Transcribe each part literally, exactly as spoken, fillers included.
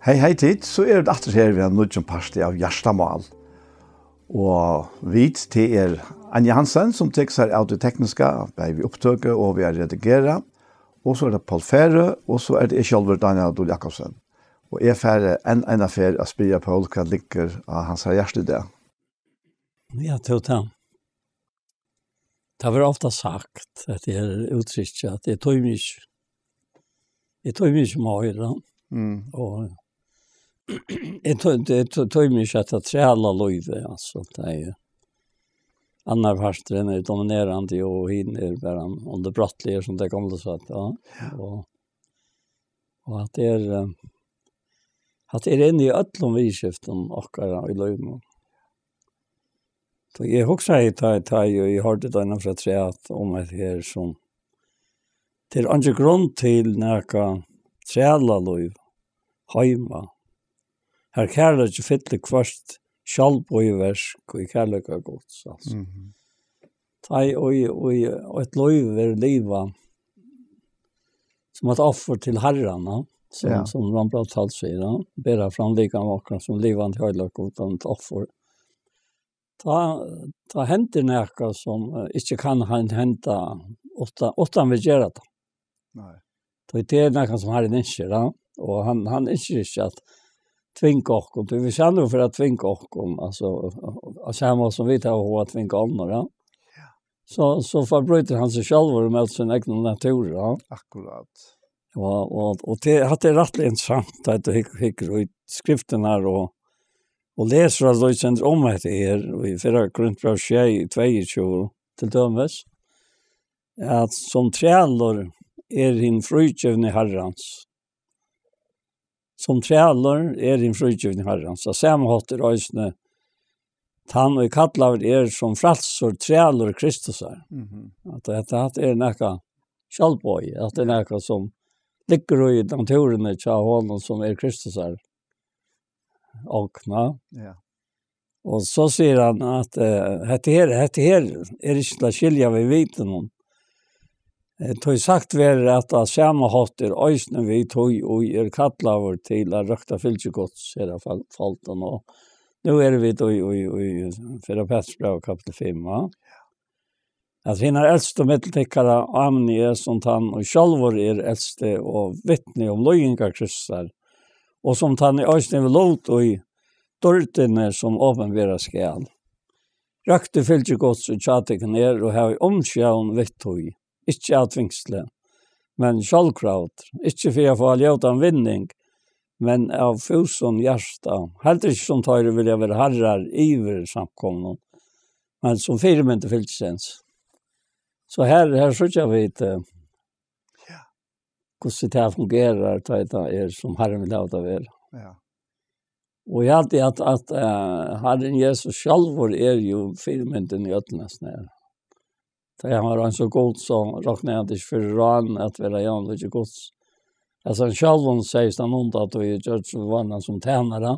Hey, hey, tit, so eru vit aftur her við einum nýggjum parti av Hjartamál. Og vit, tað er Anja Hansen, sum tekur sær av tí tekniska, bæði við upptøku og við at redigera. Og so er tað Poul Færø, og so er tað eg sjálvur, Dánjal Dul Jakobsen. Og eg fari enn eina ferð at spyrja Poul, hvat liggur á hansara hjarta í dag. Ja, tú, tað. Tað verður ofta sagt, at eg eri úttrykki, at eg tími ikki, eg tími ikki meira. Mm. Og eg tí-, eg tí-, tími ikki at træla lívið, altso, tað er annar parturin er dominerandi, og hin er bara undirbrottligur, sum tey gamlu søgdu, ja. Ja. Og, og at tað er, eh, at tað er inni í øllum viðurskiftum okkara í lívinum. So eg hugsaði, tá, tá eg, eg hoyrdi tað innan frá træt um at her sum, tað er eingin grund til nakað trælalív heima. Har kærleiki fyllir hvørt sjálvbýverk í kærleika Guds, altso. Mhm. Tá ið, ið, ið eitt lív verður livað sum eitt offur til Harran, ja, sum, ja, sum Rembrandt Hall sigur, ja, bera fram likam okkara sum livandi, heilagt, guddómligt offur. Tá, tá hendir nakað sum, eh, ikki kann hen-, henda uttan, uttan vit gera tað. Nei. Tí tað er nakað sum Harrin ynskir, ja. Og hann, hann ynskir ikki at tvinga okkum. Tí viss hann nú fer at tvinga okkum, altso, á sama sum vit hava hug at tvinga onnur, ja. Ja. So, so forbrýtur hann seg sjálvur móti sín egna natúr, ja. Akkurát. Og, og, og tað, hatta er rættiliga interessant, at tú hygg-, hyggur í skriftirnar og, og lesur, altso, í sentrum um hetta her, og í fyrra Korintbræv sjey, tveyogtjúgu, til dømis, at sum trælur er hin frígivni Harrans. Sum trælur er hin frígivni Harrans. Á sama hátt er eisini tann, ið kallaður er sum frælsur, trælur Kristusar. Mhm. At hetta, hatta er nakað sjálvboðið, at tað er nakað sum liggur í natúrini hjá honum, sum er Kristusar ogn. Ja. Og so sigur hann at, eh, hetta her, hetta her er ikki til at skilja við vitinum. Eh, tí sagt verður, at á sama hátt er eisini við tí, ið er kallaður til at røkta fylgi Guds, her er fal-, faldan, og nú eru vit í, í, í fyrra Peturs bræv, kapittul fimm, va? At hinar elstu millum tykkara áminni eg sum tann, ið sjálvur er elsti og vitni um líðingar Kristusar, og sum tann, ið eisini hevur lut í dýrdini, sum opinberast skal. Røktið fylgi Guds, ið hjá tykkum er, og havið umsjón við tí, ikki av tvingsli, men sjálvkravd, ikki fyri at fáa ljótan vinning, men av fúsum hjarta, heldur ikki sum teir vilja vera harrar yvir samkomuna, men sum fyrimyndir fylgisins. So her, her síggja vit, eh, ja, hvussu tað fungerar, tá tað er, sum Harrin vil hava tað at vera. Ja. Og eg haldi, at, at, eh, Harrin Jesus sjálvur er jú fyrimyndin í øllum hesum her. Tá hann var eins og Gud, so roknaði hann tað ikki fyri rán at vera javnlíki Guds. Altso, hann sjálvum segði, hann undan, at hann gjørdi seg vanligan sum tænara.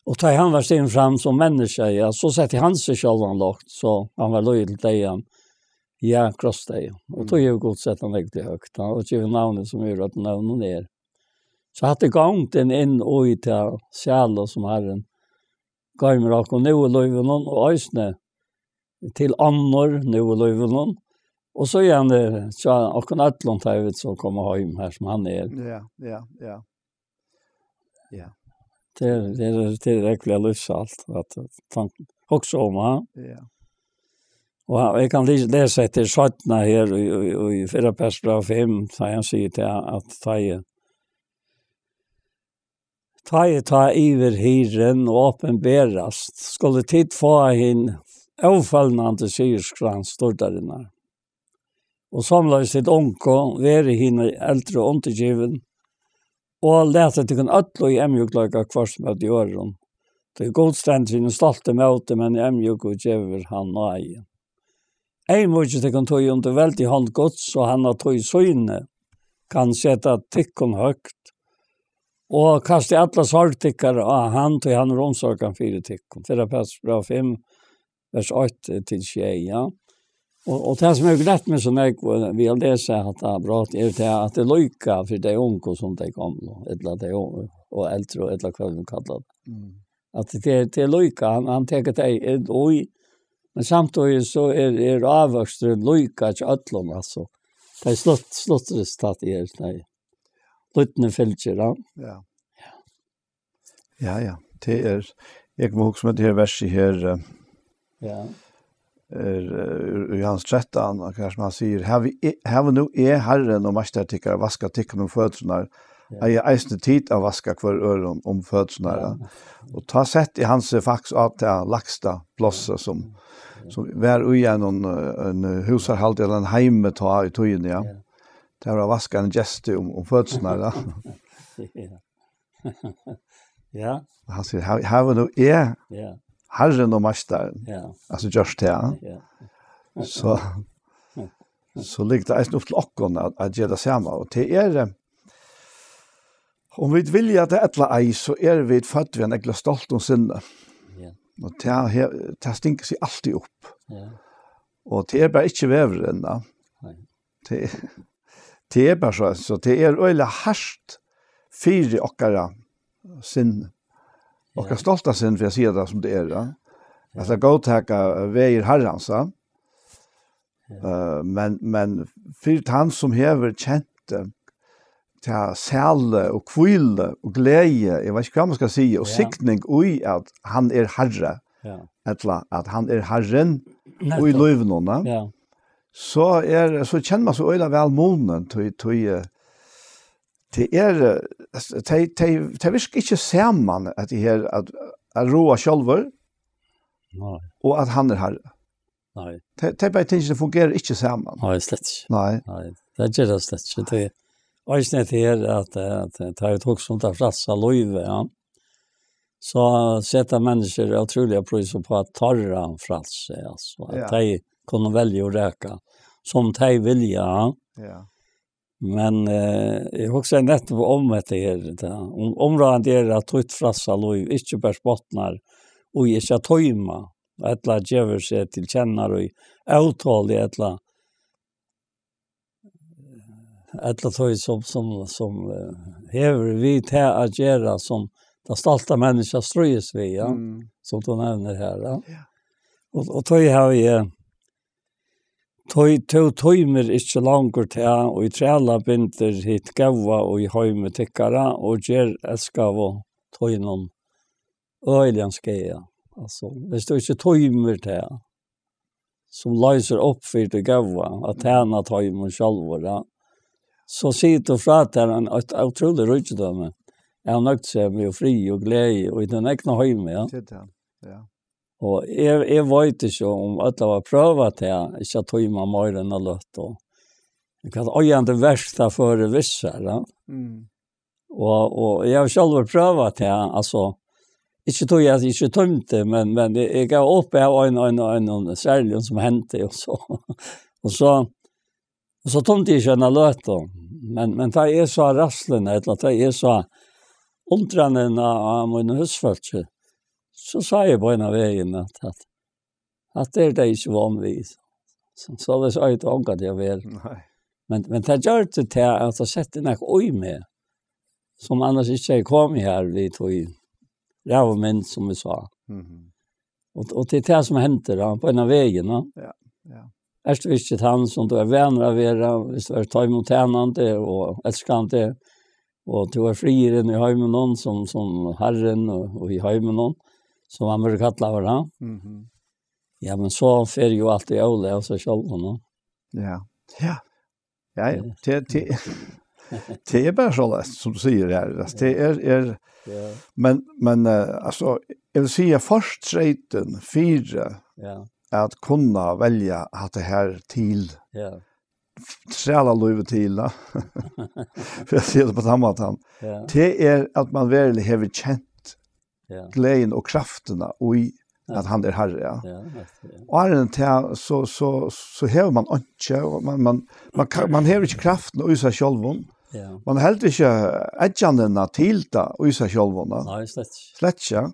Og tá hann var stigin fram sum menniskja, ja, so setti hann seg sjálvan lágt, so hann var lydigur til deyðan. Ja, krossdeyðan. Og, mm, tí hevur Gud sett hann nógv til høgt, ja, og givið navnið, sum yvir øllum nøvnum er. So hatta er gongdin inn í ta sælu, sum Harrin goymir okkum nú í lívinum, og eisini til onnur nú í lívinum. Og so er hann, eh, so okkum øllum, tá vit so koma heim her, sum hann er. Ja, ja, ja. Ja. Tað er, tað er, tað er ógvuliga lívsalt at, at tann-, hugsa um, ha? Ja. Og eg kann lesa, lesa eftir seinna her í, í, í fyrra Peturs bræv fimm, tá hann sigur til at tá eg, tá eg tá yvir hirðin og opinberast, skulu tit fáa hin ófølnandi sigurskrans dýrdarinnar. Og somuleiðis tit ungu, verið hini eldru undirgivin, og latið tykkum øll í eyðmjúkleika hvørt móti øðrum. Tí Gud stendur hinum stoltu ímóti, men hinum eyðmjúku gevur hann náði. Eyðmjúkið tykkum tí undir veldi hond Guds, so hann á tíð síni kann seta tykkum høgt, og kastið alla sorg tykkara á hann, tí hann hevur umsorgan fyri tykkum. Fyrra Peturs bræv fimm, vers eitt til sjey, ja. Og, og tað sum hevur gleðt meg so nógv, eh, við at lesa hatta brot, er tað, at tað er líka fyri tey ungu sum tey gomlu, ella tey ungu, og eldri, og ella hvat man kallar tað. Mm. At tað er, tað er líka, hann, hann tekur tey inn í, men samtíðis so er, er ávøksturin líka hjá øllum, altso. Tað er slutt, sluttresultatið er, tað er lítið fylgir, ja. Ja. Ja, ja. Tað er, eg má hugsa um hetta her versið her, eh, Ja. er, eh, í Jóhannes trettan, og hvat sum hann sigur, "Havi e-, havi nú eg, Harrin og meistari tykkara, vaskað tykkum um føturnar, Ja. eigi eisini tit at vaska hvør øðrum um føturnar." Ja. Og tá setti hann seg faktiskt á tað lægsta plássið sum, Ja. sum var í einum, eh, ein húsarhald ella ein heimi tá í tíðini, ja. Ja. Tað var at vaska ein gesti um, um føturnar, ja. Ja. Ja. Og hann sigur, "Havi, havi nú eg, Ja. Harrin og meistarin." Ja. Altso, gjørt tað, ja. Ja. So, so liggur tað eisini upp til okkum at, at gera tað sama. Og tað er, eh, um vit vilja tað ella ei, so eru vit fødd við ein ógvuliga stoltum sinni. Ja. Og tað he-, tað stingur seg altíð upp. Ja. Og tað er bara ikki vegurin, ja. Nei. Tað, tað er bara so, so tað er øgiliga hart fyri okkara sinn. Okkara Ja. stolta sinn, fyri at siga tað sum tað er, ja. Ja. At góðtaka vegir Harrans, ja. Ja. Eh, men, men fyri tann sum hevur kent, eh, ta sælu og hvílu og gleði, eg veit ikki, hvat man skal siga, og Ja. signing í at hann er Harri, Ja. ella at hann er Harrin í Nettopp. lívinum, ne? Ja. So er, so kennir man so øgiliga væl munin, tí, tí, eh, tað er, eh, tey, tey, tey virka ikki saman, at tað her, at, at ráða sjálvur, Nei. og at hann er Harri. Nei. Tey, tey bæði tingini fungera ikki saman. Nei, slett ikki. Nei. Nei, tað ger tað slett ikki. Tað er eisini tað her at, at, at tað er eit hugsa um tað frælsa lívið, ja. So seta menniskjur ótrúliga prís upp á teirra frælsi, altso, at Ja. tey kunnu velja og reka sum tey vilja. Ja. Men, eh, eg hugsaði nettopp um hetta her, tað, um, umráðandi er at títt frælsa lív ikki bert botnar í ikki at tíma, ella gevur seg til kjennar í ótoli, ella, ella tí sum, sum, sum, eh, hevur við tað at gera, sum tað stolta menniskja stríðist við, ja, Mm. sum tú nevnir her, ja. Ja. Og, og tí havi eg, tí tú tímir ikki longur tað, og í træla bindur hitt góða og í heimi tykkara, og ger elskaðu tínum øgiligan skaða. Altso, viss tú ikki tímir tað, sum loysir upp fyri tí góða, at tæna teimum sjálvur, ja, so sigur tú frá tær ein, eitt ótrúligt ríkidømi av nøgdsemi og frið og gleði og í tínum egna heimi, ja. Tað er tað, ja. Og eg, eg veit ikki um øll hava prøvað tað, ikki at tíma meira enn at løta. Eg kann eigandi verk tað føri við sær, ja. Mm. Og, og eg havi sjálvur prøvað tað, altso, ikki tí at eg ikki tímdi, men, men eg, eg gav upp av ein, ein, ein, ein serligum sum hendi, og so, og so, og so tímdi eg ikki eina løtu. Men, men tá eg sá ræðsluna, ella tá eg sá undranina á, á mínum húsfólki, so sá eg beinanvegin at, at, at tað eru tey ikki von við. So, soleiðis eitur ongantíð at vera. Nei. Men, men tað gjørdi tað at tað setti nakað í meg, sum annars ikki hevði komið her við tí ræðuligu mynd sum eg sá. Mhm. Og, og tað er tað sum hendir, ja, beinanvegin, ja. Ja, ja. Ert tú ikki tann sum tú ert vanur at vera, viss tú ert teimum tænandi og elskandi, og tú ert friður inni í heiminum sum, sum Harrin og, og í heiminum, sum hann verður kallaður, ja. Mhm. Ja, men so fer jú alt í ólag av seg sjálvum, ja. Ja. Ja. Ja, ja. Ja. Tað, tað, tað er bara soleiðis, sum tú sigur her. Altso, tað er, er, Ja. men, men, eh, altso, eg vil siga, fortreytin fyri Ja. at kunna velja hatta her til, Ja. trælalívið til, ja. Fyri at siga tað á tann mátan. Ja. Tað er at man veruliga hevur kent Ja. gleðina og kraftina í Ja. at hann er Harri, ja. Ja, nettopp, ja. Og áðrenn tað, so, so, so hevur man einki, og man, man, man, kann, man hevur ikki kraftina í sær sjálvum. Ja. Man hevur heldur ikki eggjanina til tað í sær sjálvum, ja. Nei, slett ikki. Slett ikki, ja.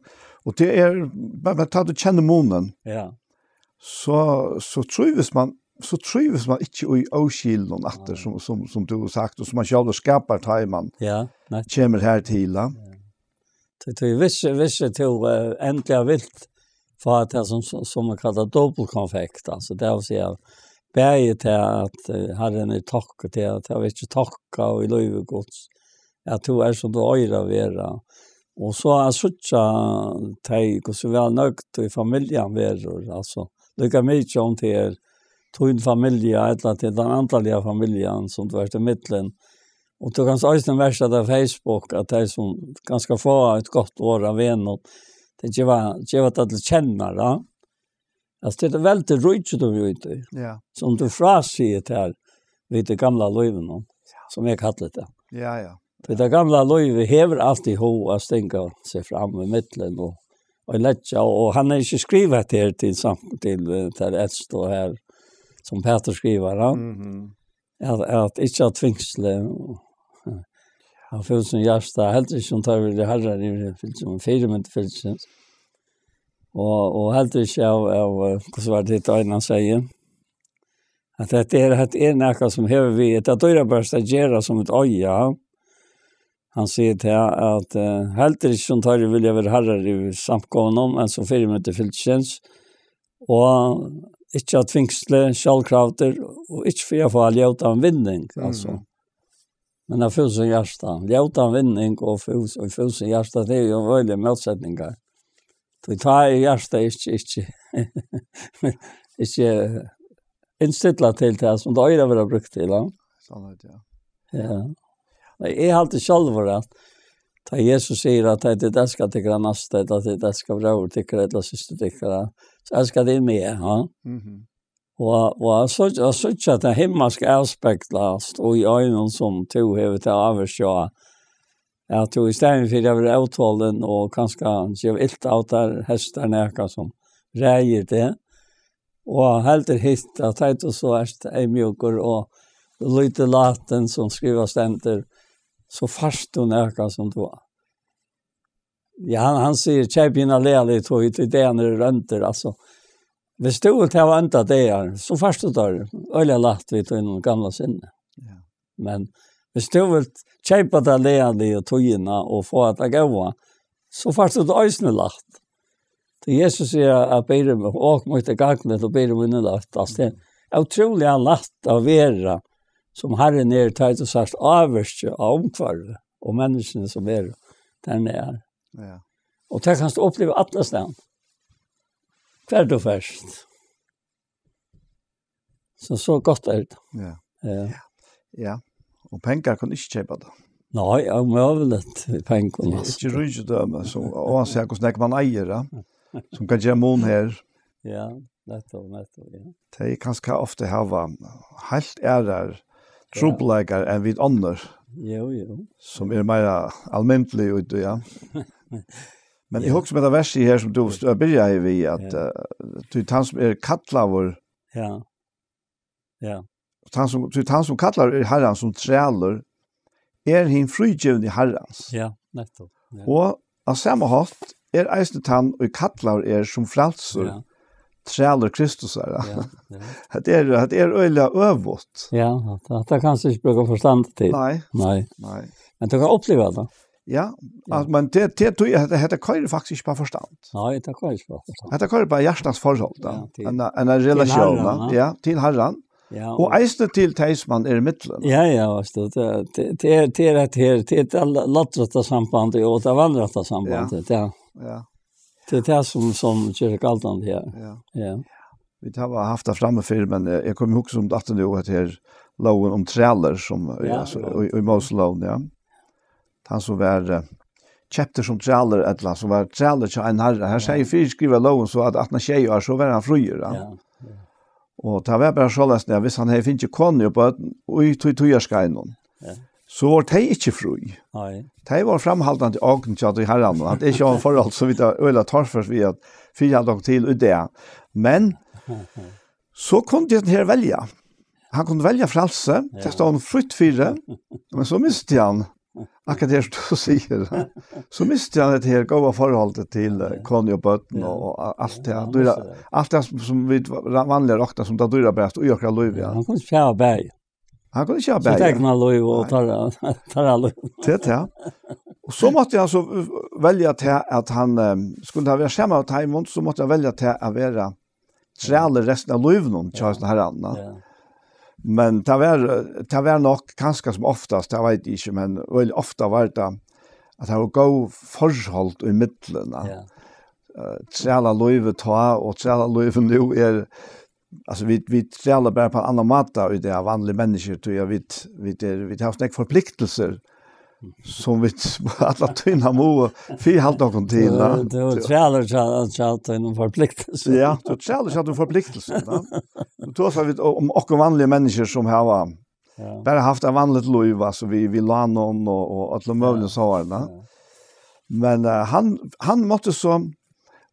Og tað er, men, men tá tú kennir munin, Ja. so, so trívist man, so trívist man ikki í óskilinum aftur, Nei. sum, sum, sum tú hevur sagt, og sum man sjálvur skapar, tá ið man Ja, nettopp. kemur her til, ja. Ja. Tí, tí vissi, vissi tú, eh, endiliga vilt fá tað sum, sum, sum man kallar dobbeltkonfekt, altso, tað vil siga, bæði tað at, eh, Harrin er tokki, tað at tað vil ikki tokka í lívi Guds, at tú ert sum tú eigur at vera. Og so at síggja tey, hvussu væl nøgd í familjan verður, altso, líka mikið um tað er tín familja, ella til tann andaliga familjan, sum tú ert í millum. Og tú kanst eisini merkja tað á Facebook, at tey sum kanska fáa eitt gott orð av vegnum, tey geva, geva tað til kennara. Altso, tað er veldig ríki, tú veit, Ja. sum tú frásigur tær við tað gamla lívinum, sum eg kalli tað. Ja, ja. Tí tað gamla lívið hevur altíð hug at stinga seg fram í millum og, og leggja, og hann hevur ikki skrivað hetta her til sam-, til, eh, tær elstu her, sum Pætur skrivar, ja. Mhm. At, at ikki at tvingsle, og, eh, av fúsum hjarta, heldur ikki sum teir vilja harrar yvir fylgis, men fyrimyndir fylgisins. Og, og heldur ikki av, av, eh, hvussu var tað, hann sigur? At hetta er, hetta er nakað sum hevur við, hetta er dýrabart at gera sum vit eiga. Hann sigur til at, eh, heldur ikki sum teir vilja vera harrar yvir samkomuna, men sum fyrimyndir fylgisins, og ikki av tvingsli, sjálvkravdir, og ikki fyri at fáa ljótan vinning, Mhm. altso. Men av fúsum hjarta. Ljótan vinning og fús-, og fúsum hjarta, tað er jú øgiliga mótsetningar. Tí tá er hjartað ikki, ikki, ikki innstillað til tað, sum tað eigur at vera brúkt til, ja. Sannheit, ja. Ja. Nei, eg haldi sjálvur at tá Jesus sigur at tit elska tykkara næsta, ella tit elska bróður tykkara, ella systur tykkara, so elska tit meg, ja. Mhm. Og, og at síggja, at síggja tað himmalska avspeglast í einum sum tú hevur tað ávirki á, at tú í staðin fyri at vera ótolin og kanska geva ilt av tær, hestar nakað sum ræðir teg, og heldur hitt, at tá tú so ert eyðmjúkur og lítið látin, sum skrivað stendur, so fært tú nakað sum tú Ja, hann, hann sigur, keyp hina leðaligu tíð, tí dagarnir eru óndir, altso. Viss tú vilt hava óndar dagar, so fært tú teir øgiliga lætt við tínum gamla sinni. Ja. Men viss tú vilt keypa ta leðaligu tíðina og fáa tað góða, so fært tú tað eisini lætt. Tí Jesus sigur at byrja við, og mitt er gagnligt og byrja við lætt. Altso, tað er ótrúliga lætt at vera sum Harrin er, tá tú sært ávirki á umhvørvið og menniskjuni sum eru har niðri. Ja. Og tað kanst tú uppliva allastaðni. Hvar tú ferð. So, so gott er tað. Ja. Ja. Ja. Og pengar kunnu ikki keypa tað. Nei, ómøguligt við pengum, Tað er altso. ikki ríkidømi, sum, óansett hvussu nógv man eigur, ja, sum kann gera mun her. Ja, nettupp, nettupp, ja. Tey kanska ofta hava heilt aðrar Ja. trupulleikar enn vit onnur, Jú, jú. sum eru meira alminnilig úti, ja. Men eg Ja. hugsi um hetta versið her, sum tú st-, byrjaði við, at, Ja. eh, tí tann sum er kallaður, Ja. Ja. tann sum, tí tann sum kallaður er Harran sum trælur, er hin frígivni Harrans. Ja, nettupp. Ja. Og á sama hátt er eisini tann, ið kallaður er sum frælsur, Ja. trælur Kristusar. Ja, ja. Hetta er, hetta er øgiliga øvugt. Ja, hatta, hatta kanst tú ikki brúka forstand til. Nei. Nei. Nei. Men tú kanst uppliva tað. Ja, Ja. at, men tað, tað, tí, hetta, hetta koyrir faktiskt ikki á forstand. Nei, tað koyrir ikki á forstand. Hetta koyrir á hjartans forhold, ja. Ja, til, Ein, ein til relatión, Harran, ja. ja, til Harran. Ja, Og og eisini til tey sum man er í millum. Ja, ja, veitst tú, tað, tað, tað er, tað er hetta her, tað er tað la-, loddrætta sambandið og tað vanrætta sambandið, Ja. ja. Ja. Tað er tað sum, sum ger galdandi her. Ja. Ja. Vit hava havt tað frammi fyrr, men eg, eg kom í hugsan um tað nú, at her lógin um trælir, sum, Ja, altso, ja. í, í Móselógini, ja. Hann sum var, eh, keyptur sum trælur, ella sum var trælur hjá ein harra. Her Ja. sigur fyriskrivað lógin so, at aftan á sjey ár, so var hann fríur, ja. Ja, ja. Og tað var bara soleiðis, at viss hann hevði fingið konu og børn í tí tíðarskeiðinum, Ja. so vóru tey ikki frí. Nei. Tey vóru framhaldandi ogn hjá tí harranum. Hatta er ikki eitt forhold, sum vit hava øgiliga torført við at fyrihalda okkum til í dag. Men so kundi hann her velja. Hann kundi velja frælsi, Ja. tað stóð honum frítt fyri, men so misti hann, akkurát tað sum tú sigur, so misti hann hetta her góða forholdið til, eh, Ja. konu og børn Ja. og, og a-, alt Ja, tað, hann dýra, misti tað. alt tað sum, sum vit va-, ra-, vanliga rokna sum tað dýrabarasta í okkara lívi, Ja, ja. hann kundi ikki hava bæði. Hann kundi ikki hava Sítt bæði. egna lív og Ja. teirra, teirra lív. Tað er tað. Og so mátti hann so, eh, velja til at hann, eh, skuldi hann vera saman við teimum, so mátti hann velja til at vera trælur restina av lívinum, hjá hesum herranum, ja. Ja. Men tað var, eh, tað var nokk kanska sum oftast, tað veit eg ikki, men væl ofta var tað, at tað var góð forhold í millum, ja. Ja. Eh, trælalívið tá og trælalívið nú er, altso, vit, vit træla bara á ein annan máta í dag, vanlig menniskju, tí at vit, vit er, vit hava so nógv forpliktelser, sum vit alla tíðina mugu fyrihalda okkum til, ja. Tú, tú trælir hjá, hjá tínum forpliktelser. Ja, tú trælir hjá tínum forpliktelser, ja. Tú tosar við um okkum vanligu menniskju sum hava, ja, bara havt eitt vanligt lív, altso, við, við lánum og, og øllum møguligum, ja, sovorðnum, ja. Men, eh, hann, hann mátti so,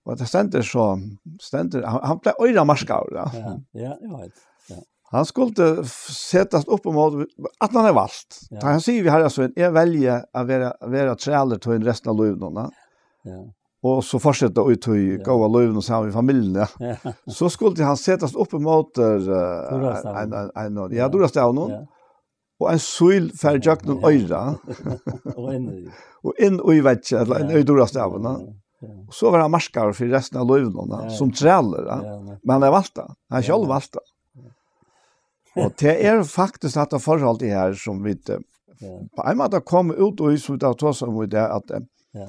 og tað stendur so, stendur, hann, hann bleiv oyramarkaður, ja. Ja, ja, eg veit. Ja. Hann skuldi f-, setast upp ímóti, at hann er valt. Ja. Tá hann sigur við Harra sín, "Eg velji at vera, vera trælur tín restina av lívinum, ja." Ja. Og so fortseta í tí, ja, góða lívinum saman við familjuni, ja. Ja. So skuldi hann setast upp ímóti, eh, Durastavinum. Ein, ein, ein, ja, ja, Durastavinum. Ja. Og ein síl fer gjøgnum, ja, oyra. Og inn í. Og inn í veggin, ella inn, ja, í Durastavin, ja. Ja, ja. Og so var hann markaður fyri restina av lívinum, ja, ja, sum trælur, ja. Ja, ja. Men hann er valtur. Hann er, ja, sjálvur valtur. Og tað er faktiskt hetta forholdið her, sum vit, eh, ja, á ein máta koma út í, sum vit hava tosað um í dag, at, eh, ja,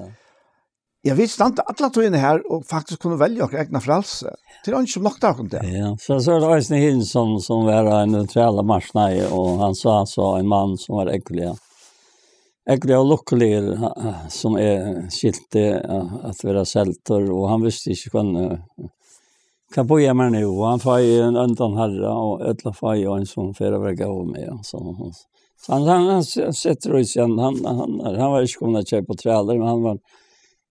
ja, vit standa alla tíðina her og faktiskt kunnu velja okkara egna frælsi. Tað er eingin sum noktar okkum tað. Ja, so, so er tað eisini hin sum, sum var ein trælamarknaði, og hann sá so ein mann sum var ógvuliga, ógvuliga ólukkuligur, eh, sum er skilti, eh, at vera seldur, og hann visti ikki hvønn, eh, Hvat bíðar mær nú? Og hann fái ein óndan harra, og ella fái eg ein sum fer at vera góður við meg, ja. So, so hann, hann, hann s-, setur í seg, hann, hann, hann, hann var ikki komin at keypa trælir, men hann var,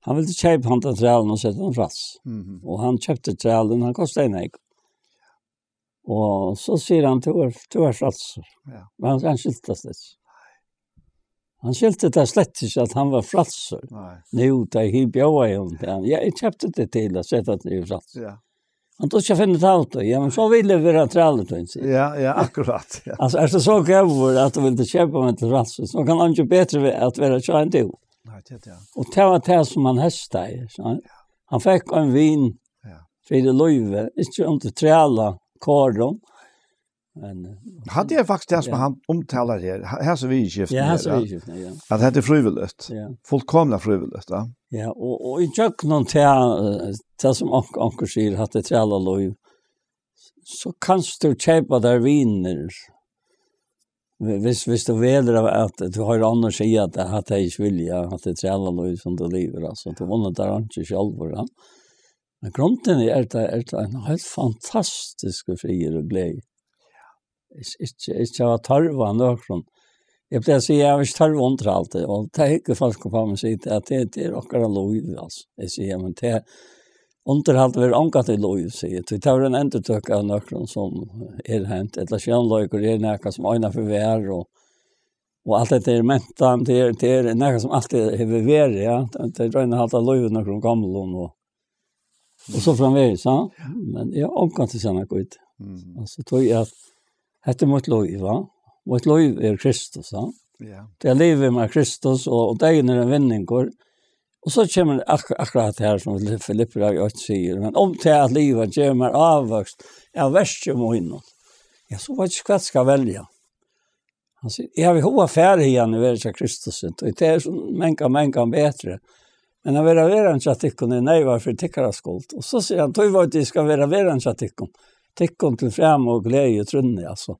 hann vildi keypa handa trælin og seta hann frælsan. Mhm. Og hann keypti trælin, hann kostaði nógv. Og so sigur hann, "Tú er, tú er frælsur." Ja. Men hann, hann skilti tað slett ikki. Hann skilti tað slett ikki, at hann var frælsur. Nei. Nú, tá eg bjóðaði honum tað. Ja, eg keypti teg til at seta teg í frælsi. Ja. Hann dugdi ikki at finna út av tí. Ja, men so vil eg vera trælur tín, sigur. Ja, ja, akkurát, ja. Altso, ert tú so góður at tú vilt keypa meg til frælsis, so kann eingin betri ve-, at vera hjá enn tú. Nei, tað er tað. Og tað var tað sum hann hestaði, so hann, ja, hann fekk ein vin, ja, fyri lívið, ikki undir trælakorum, men, eh, hatta er faktiskt tað sum, ja, hann umtalar her, ha-, hesi viðurskiftini, ja, her, hesi, ja, viðurskiftini, ja. At hetta er frivilligt. Ja. Fullkomiliga frivilligt, ja. Ja, og, og í gjøgnum tað, eh, tað sum onk-, onkur sigur, hatta er trælalív, so kanst tú keypa tær vinir. Hvis, hvis tú velur at, at tú hoyrir onnur siga at hatta er ikki vilja, at tað er trælalív sum tú livir, altso, tú vunnar tær einki sjálvur, ja. Men grundini er tað, er tað ein heilt fantastiskur friður og gleði. Ikki, ikki, ikki hava tørv á nøkrum. Eg plagi at siga, eg havi ikki tørv á undirhaldi, og tað hyggur fólk upp á meg og siga, at tað, tað er okkara lív, altso. Eg sigi, men tað, undirhald verður ongantíð lív, sigi eg. Tí tað verður ein endurtøka av nøkrum sum er hent, ella sjónleikur er nakað sum einaferð var, og, og alt hetta er mentan, tað er, tað er nakað sum altíð hevur verið, ja. Tey, tey royna at halda lív í nøkrum gomlum, og Og so framvegis, ja. Men eg havi ongantíð sæð nakað í tí. Mm. Altso, tí at hetta er mítt lív, va? Mítt lív er Kristus, va? Ja. Tað eg livi, er Kristus, og, og deyðin er ein vinningur. Og so kemur ak-, akkurát her, sum Filippibrævið eitt sigur, men um tað at liva gevur mær ávøkst av verki mínum, ja, so veit eg ikki, hvat eg skal velja. Hann sigur, "Eg havi hug at fara hiðani og vera hjá Kristus, og tað er so mangan, mangan betri. Men at vera verandi hjá tykkum er neyðugt fyri tykkara skuld." Og so sigur hann, "Tí veit eg, eg skal vera verandi hjá tykkum. Tykkum til frama og gleði og trúnni," altso.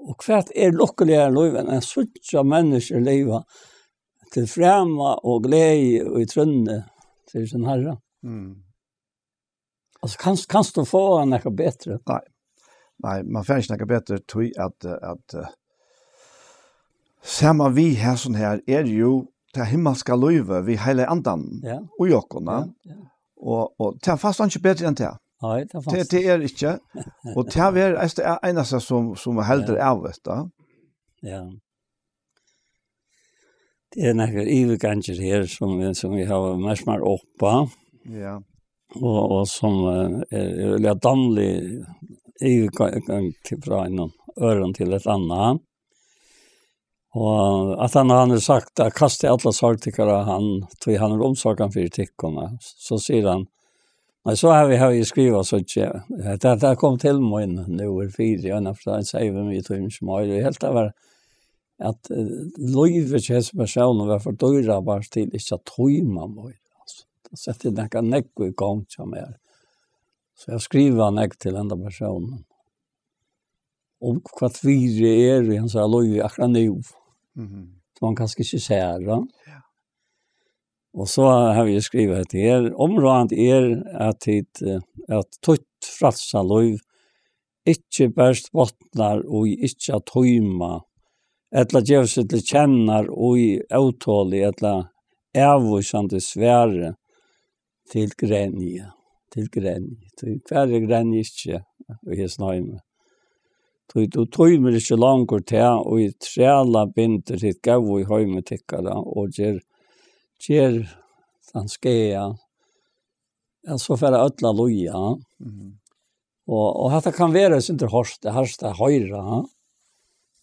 Og hvat er lukkuligari lív enn at síggja menniskjur liva til frama og gleði og í trúnni til sín Harra? Mm. Altso, kanst, kanst tú fáa nakað betri? Nei. Nei, man fær ikki nakað betri, tí at, at, eh, saman við hesum her er jú tað himmalska lívið við Heilaga Andanum, ja, í okkum, ja, ja. Og, og tað fanst einki betri enn tað. Nei, tað fanst. Tað, tað er ikki. Og tað er eisini einasta sum, sum heldur, ja, av hetta. Ja. Tað er nakrir yvirgangir her, sum, sum vit hava merkt meir upp á. Ja. Og, og sum, eh, er, er veldiga dámlig yvirgang til, frá einum øðrum til eitt annað. Og at hann, hann hevur sagt, at kastið alla sorg tykkara á hann, tí hann er umsorgan fyri tykkum, so sigur hann, nei, so havi, havi eg skrivað, so ikki, tað, tað kom til mín nú er fyri, og hann sigur við meg, eg tími ikki meir, og eg helt tað var, at eh, lívið hjá hesum persónum var for dýrabart til ikki at tíma meir, altso, tað setti nakað nógv í gongd hjá mær, so eg skrivaði nógv til henda persónin. Um hvat virði er í hansara lívi akkurát nú, Mhm. sum hann kanska ikki sær, ja. Ja. Og so havi eg skrivað hetta her. Umráðandi er, at tit, eh, at títt frælsa lív ikki bert botnar í ikki at tíma, ella geva seg til kennar í ótoli, ella avvísandi svari til grenj, til grenj. Tí hvar er grenj ikki í hesum heimi? Tí tú tímir ikki longur tað, og í træla bindur hitt góða í heimi tykkara, og ger, ger tann skaða, at so fara øll at líða. Mhm. Og, og hetta kann vera, sindur hart, hart at hoyra, ha?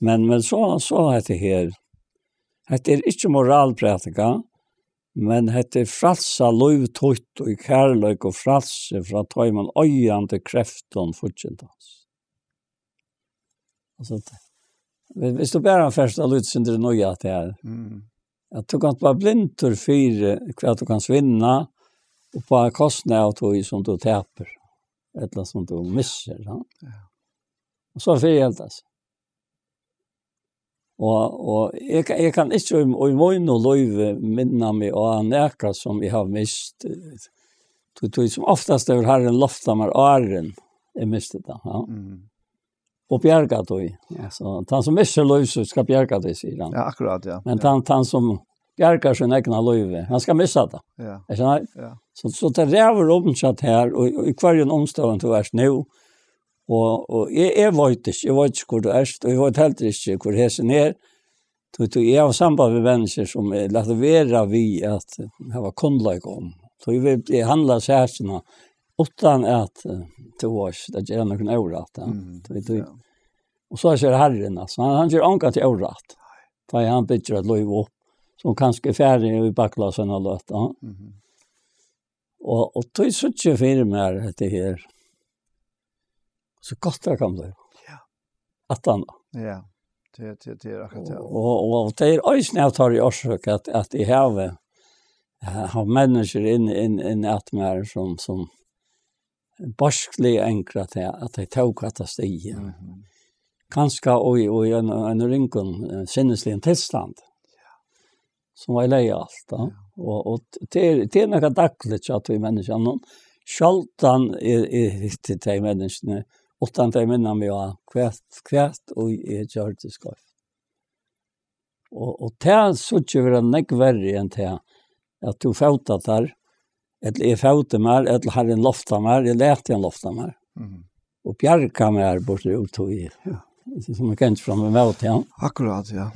Men, men so, so hetta her. Hetta er ikki moralprædika, men hetta er frælsa lív títt í kærleika og frælsi frá teimum oyðandi kreftum fíggindans. Altso, hvi-, hvis tú bara fyrst av lítið sindur nøye at det er, Mm. at tú kanst vera blindur fyri hvat tú kanst vinna, og på kostnad av tí sum tú tapir, ella sum tú missir, ja. Ja. Og so fyri helt det. Og, og eg, kann- eg kann ikki í, í mínum lívi minna meg á nakað sum eg havi mist. Tí, tí sum oftast hevur Harrin loftað mær áðrenn eg misti tað, ja. Mm. Og bjargað tí. Ja. So, tann sum missir lív sítt skal bjarga tí, sigur hann. Ja, akkurát, ja. Men Ja. tann, tann sum bjargar sín egna lívi, hann skal missa tað. Ja. Er tað Ja. So, so tað ræður um hjá tær, og, og í hvørjum umstøðum tú ert nú, og, og eg, eg veit ikki, eg veit ikki hvør tú ert, og eg veit heldur ikki hvør hesin er. Tú, tú, eg havi samband við menniskju sum er, lata vera við at hava kunnleika um. So eg vil, eg handla sakina uttan at, eh, tú veist, at gera nakran órætt, ja. Mm, Tú, tú, ja. Og so sigur Harrin, altso, hann, hann ger ongan til órætt. Tá hann byggir eitt lív upp, sum kanska er farið í bakglasið og løtt, ja. Mhm. Og, og tí síggi eg fyri mær hetta her. So gott tað kann blíva. Ja. At hann Ja, tað, tað, tað er akkurát tað. Og, og, og tað er eisini av teirri orsøk at, at eg havi, eh, haft menniskju inn, inn, inn at mær sum, sum beiskliga angra tað, at tey tóku hetta stigið. Mhm. Kanska og í, og í ein, ein ringum, eh, sinnisligum tilstand. Sum var lei alt, ja. Ja. Og, og t-, tað er, tað er nakað dagligt hjá tí menniskjanum. Sjáldan er, er hitti tey menniskjuni, uttan tey minna meg á, hvat, hvat og eg gjørdi skeivt. Og, og tað síggi eg vera nógv verri enn tað, at tú fótar tær, ella eg fóti mær, ella Harrin lofta mær, eg lati hann lofta mær. Mhm. Og bjarga mær burtur úr tí. Ja. Sum eg kennt fram við móti, ja. Akkurát, ja.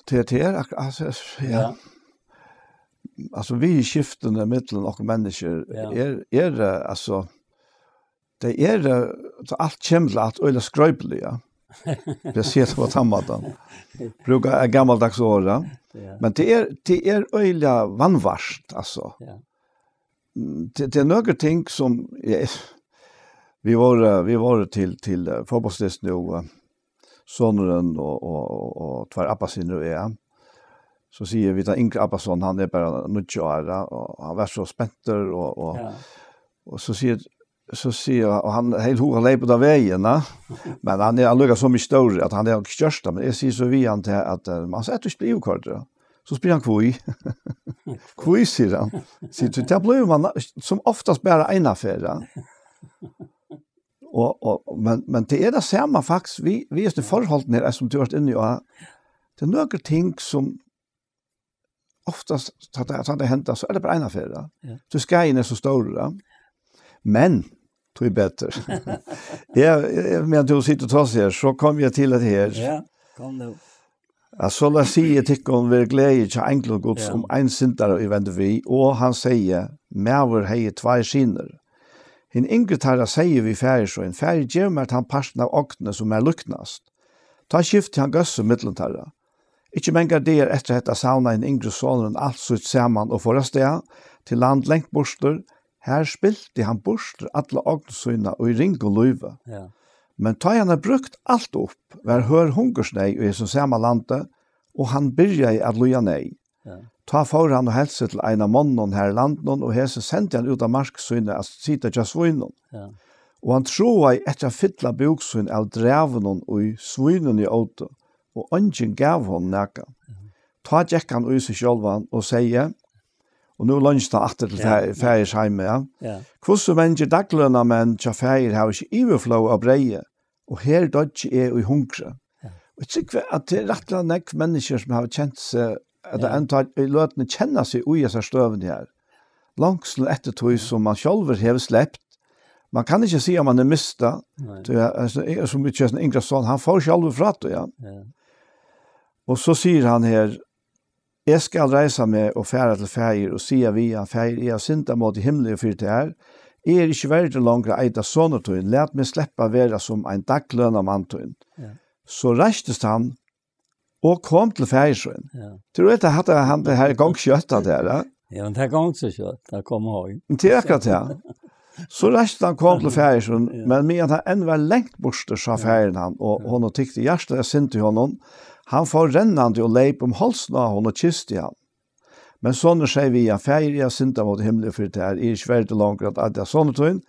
Tað, tað er ak-, altso, ja. Ja. Altso, viðurskiftini millum okkum menniskju Ja. er, er, eh, altso, tey er, eh, so alt kemur til at øgiliga skroypiliga. Eg sigi tað á tann mátan. Brúka eitt gamaldags orð, ja. Ja. Men tað er, tað er øgiliga vanvart, altso. Ja. Mm, tað, tað er nøkur ting sum, ja, vit vóru, vit vóru til, til, eh, fótbóltsdyst nú, eh, sonurin og, og, og, og tveir abbasynir og eg. So siga vit, tann yngri abbasonurin, hann er bara níggju ára, og hann var so spentur, og, og, Ja. og so sigur, so sigur, og hann hevði hug at leypa út á vegin, ja. Men hann er allíkavæl so mikið størri, at hann hevði ikki gjørt tað. Men eg sigi so við hann til at, eh, "Man, so ert tú ikki blivin yvirkoyrdur, ja." So spyr hann, "Hví?" "Hví?" sigur hann. Sigur, "Tí tað blívur man sum oftast bara eina ferð, ja." Og, og, men, men tað er tað sama faktiskt, við, við hesum forholdum her, sum tú ert inni á. Tað er nøkur ting sum oftast, tá tað, tá tað hendir, so er tað bara eina ferð, ja. Ja. So skaðin er so stórur, ja. Men, tíbetur. Ja, ja, meðan tú situr og tosar her, so kom eg til at her. Ja, kom nú. At soleiðis sigi eg tykkum, verið gleði hjá einglum Guds Ja. um ein syndara, ið vendir við, og hann segði, maður hevði tveir synir. Hin yngri teirra segði við faðir sín, "Faðir, gev mær tann partin av ognini, sum mær líknast." Tá skifti hann góðsi millum teirra. Ikki mangar dagar eftir hetta savnaði hin yngri sonurin alt sítt saman og fór avstað til land langt burtur. Her spilti hann burtur alla ogn sína í ringum lívi. Ja. Men tá hann hevði brúkt alt upp, var hørð hungursneyð í hesum sama landi, og hann byrjaði at líða neyð. Ja. Tá fór hann og helt seg til ein av monnunum har í landinum, og hesin sendi hann út á mark sína at sita hjá svínum. Ja. Og hann tráaði eftir at fylla búk sín av drævunum, ið svínini ótu, og eingin gav honum nakað. Ja. Tá gekk hann í seg sjálvan og segði, og nú leingist hann aftur til Ja. fa-, faðirsheimið, ja. Ja. Hvussu mangir daglønarmenn hjá faðir hava ikki yvirflóð av breyði, og her doyggi eg í hungri. Ja. Og eg trúgvi at tað er rættiliga nógv menniskju sum hava kent seg, at Ja. enn tá í løtuni kenna seg í hesari støðuni her. Longslin eftir tí sum man sjálvur hevur slept. Man kann ikki siga at man er mist, Nei. tí at, altso, eg, sum vit kjenna yngra son, hann fór sjálvur frá tí, ja. Ja. Og so sigur hann her, eg skal reisa meg og fara til faðir og siga við hann, faðir, eg havi syndað móti himli og fyri tær. Eg eri ikki verdur longur at eita sonur tín. Lat meg sleppa at vera sum ein daglønarmann tín. Ja. So reistist hann og kom til faðir sín. Ja. Trúr tú at hatta, hann, tað her gongur skjótt, at tað er, ja? Ja, men tað gongur so skjótt, tað kom hann. Men tað er akkurát tað. So reistist hann, kom til faðir sín, Ja. men meðan hann enn var langt burtur, sá Ja. faðirin hann, og Ja. honum tykti hjartaliga synd í honum. Hann fór rennandi og leyp um hálsin á honum og kysti hann. Men sonurin segði við hann, faðir, eg havi syndað móti himli og fyri tær, eg eri ikki verdur longur at eita sonur tín.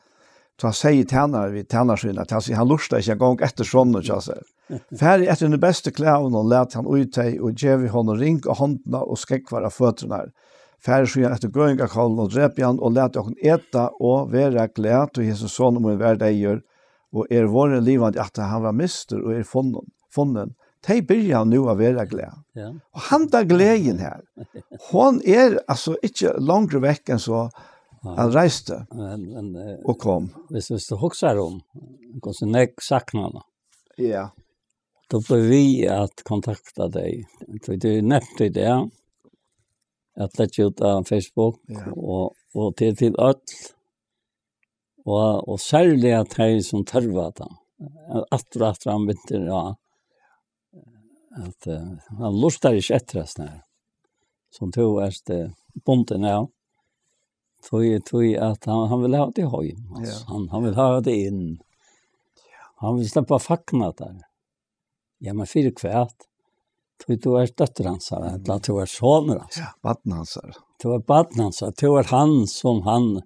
Tá segði tænarin við tænara sín, at hann, hann lurtaði ikki eingong eftir soninum hjá sær. Farið eftir hinum bestu klæðunum og latið hann í tey og gevið honum ring á hondina og skógvar á føturnar. Farið síðan eftir gøðingarkálvinum og drepið hann og latið okkum eta og vera glað, tí hesin sonur mín var deyður og er vorðin livandi aftur, hann var mistur og er funnin. funnin. Tey byrja nú at vera glað. Ja. Og handa gleðin her, hon er altso ikki longri vekk enn so, Nei. hann reisti Men, men eh, og kom. hvis, hvis du husker om, hvordan jeg sakner det, Ja. da blir vi at kontakte deg. For du nevnte det, at det er ut av Facebook, Ja. og, og til, til alt, og, og særlig at de som tørva det. At, at han begynte, ja, at eh, han lurtar ikke etter oss der. Som to er det bunden av. Tog, tog at han, han vil ha det i høy. Altså. Ja. Han, han vil ha det inn. Han vil slippe å fakne der. Ja, men for hva? Tog du er døtter hans, eller at du er sønner hans. Ja, barn hans. Du er barn hans, du er han som han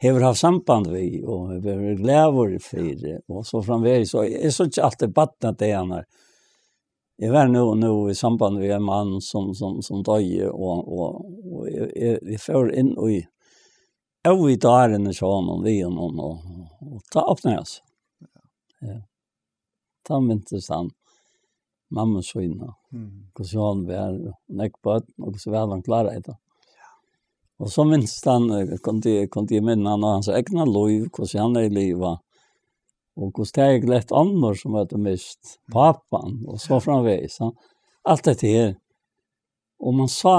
har haft samband med, og har vært glad for, og så framvegis. Og jeg synes ikke alltid barn at det han er. Jeg var nå, nå i samband med en mann som, som, som døde, og, og, og jeg, jeg, jeg fører inn i, og i døren i sånn, og vi og noen, og, og ta opp når jeg så. Ja. Ta minnes han, mamma Svina. Mm. Hvordan han var, og nek på, og hvordan var han klar etter. Og så minnes han, eh, kunne de, kunne de minne han og hans egna liv, hvordan han er i livet. Og hvordan det er glett andre som hadde mist papan, og så framvegis. Så alt dette her. Og man sa,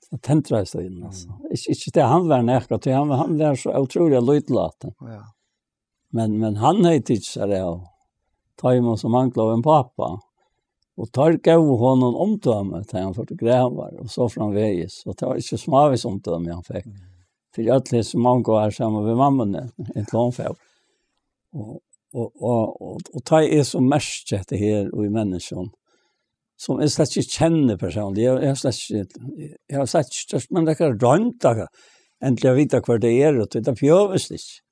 så tentret jeg inn, altså. Mm. Ikke, ikke det han var nærkere til, han, han var så utrolig lydlaten. Ja. Men, men han hadde ikke så det, og ta imot som han klar en papa. Og tar gav honom omdøme, til han fotografar, og så framvegis. Og det var ikke smavis omdøme han fikk. Mm. For jeg hadde så mange år sammen med mammaen, en klovn for. Og, og, og, og, og ta er så mest dette her, og i menneskene, som jeg slett ikke kjenner personlig. Jeg, jeg har slett ikke, jeg har slett ikke, men det kan rønta, endelig vite hva det er, og det behøves ikke.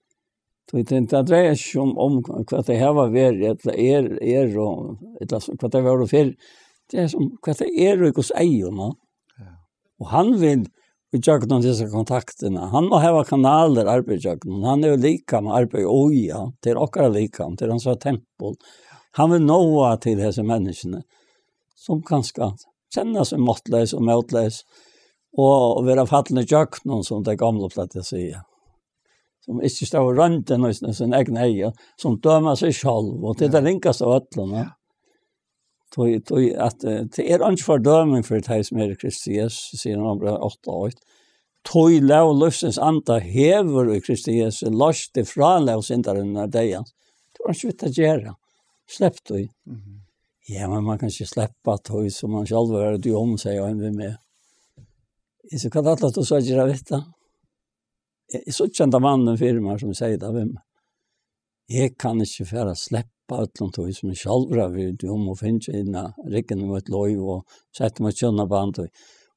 Du vet, det dreier seg om, om hva det her var vært, eller er, er, og, eller så, hva det var for. Det er som, hva det er, og hos eier, nå. Ja. Og han vil, vi gjør noen disse kontaktene. Han må ha kanaler, arbeid gjør noen. Han er jo like med arbeid, og ja, til akkurat like, til han sa tempel. Han vil nå til disse menneskene, som kanskje kjenner seg måttløs og måttløs, og, og være fallende gjør noen, som det gamle platt å si. Som ikke står rundt den, og sin egen eier, som dømmer seg selv, og det er det ringeste av ødlene. Ja. Tog, tog at, eh, det er ikke fordøming for de som er i Kristus Jesus, sier han om åtte og åtte. Tog lov løftens anda hever i Kristus Jesus, løs det fra lov synderen når det er. Det var ikke vidt å gjøre. Slipp det. Mhm. Ja, men man kann ikki sleppa tað, sum man sjálvur hevur dømt, sigur ein við meg. Eg sigi, hvat ætlar tú so at gera við tað? Eg, eg síggi henda mannin fyri mær, sum segði tað við meg. Eg kann ikki fara at sleppa øllum tí, sum eg sjálvur havi verið dømdur og fingið inn á ryggen í mítt lív og sett mítt hjúnaband í,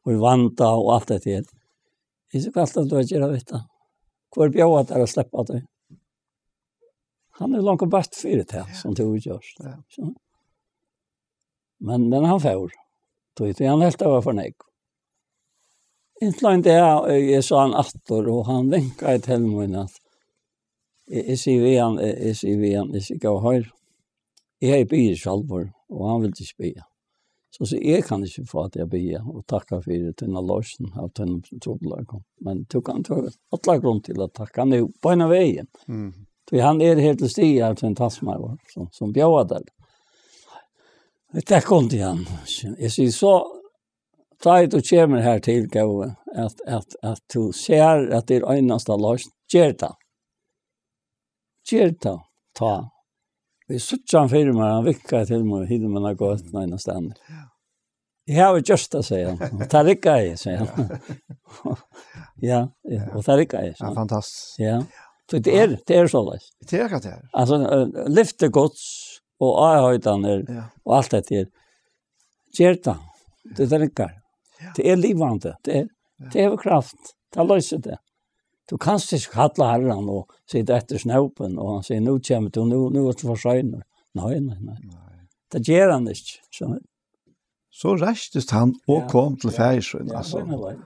og í vanda og alt hetta her. Eg sigi, hvat ætlar tú at gera við tað? Hvør bjóðar tær at sleppa tí? Hann er langt best fyri tað, ja, sum tú hevur gjørt. Ja. So. Men, men hann fór. Tí, tí hann helt, tað var for nógv. Inntil ein dag, eh, eg sá hann aftur, og hann vinkaði til mín, at eg, eg sigi við hann, eg, eg sigi við hann, eg sigi, "Góði, hoyr, eg hevði biðið sjálvur, og hann vildi ikki biðja." So sigi eg, "Eg kann ikki fáa teg at biðja, og takka fyri tína loysn av tínum trupulleikum. Men tú kanst, tú hevur alla grund til at takka nú, beinanvegin." Mm. Tí hann er her til staðar, tín talsmaður, sum, sum bjóðar tær. Tað kundi hann. Eg sigi, so, tá tú kemur her til, góði, at, at, at tú sær, at tað er einasta loysn, ger tað. Ger tað, tá. Eg síggi hann fyri mær, hann vinkar til mín, hilmar á gøtuni einastaðni. Ja. "Eg havi gjørt tað," sigur hann. "Og tað riggaði," sigur hann. Ja, ja, og tað riggaði, ja, sigur hann. Fantastiskt. Ja. So tað er, tað er soleiðis. Tað er akkurát tað. Altso, eh, lyfti Guds og áheitanir, ja, og alt hetta her. Ger tað. Tað riggar. Ja. Tað er livandi. Tað er, ja, tað hevur kraft. Tað loysir tað. Tú kanst ikki kalla Harran og sita eftir snópin, og hann sigur, "Nú kemur tú, nú, nú ert tú for seinur." Nei, nei, nei. Nei. Tað ger hann ikki. So, so reistist hann og, ja, kom til, ja, faðir sín, ja, altso. Beinanvegin.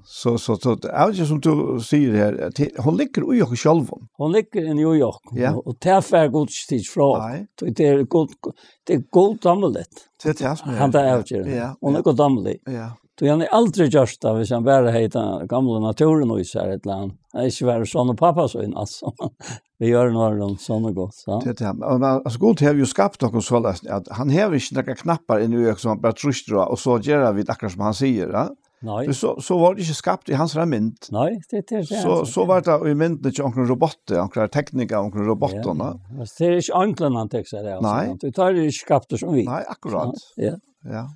So, so, so, tað er jú sum tú sigur her, at he-, hon liggur í okkum sjálvum. Hon liggur inni í okkum, ja, og, og tað fær Gud ikki tikið frá okkum. Nei. Tí tað er Gud, tað er guddómligt. Tað er tað sum er. Hann tað avger. Ja, hon er, ja, guddómlig. Ja. Tí hann hevði aldri gjørt tað, viss hann bara hevði tann gamla náttúran í sær, ella hann hevði ikki verið sonur pápa sín, altso. Vit gera nú um sonur Guds, ja. Tað er tað. Og man, altso, Gud hevur jú skapt okkum soleiðis, at hann hevur ikki nakrar knappar inni í okkum, sum hann bara trýstir á, og so gera vit akkurát sum hann sigur, ja? Nei. Tí so, so var tað ikki skapt í hansara mynd. Nei, tað, tað er tað. So, so var tað í myndini til onkran robot, onkra teknikk av onkran robot, ja, ja. Altso, tað er ikki einglarnir hann tekur sær av. Nei. Tí teir eru ikki skaptir sum vit. Nei, akkurát. Ja, ja. Ja.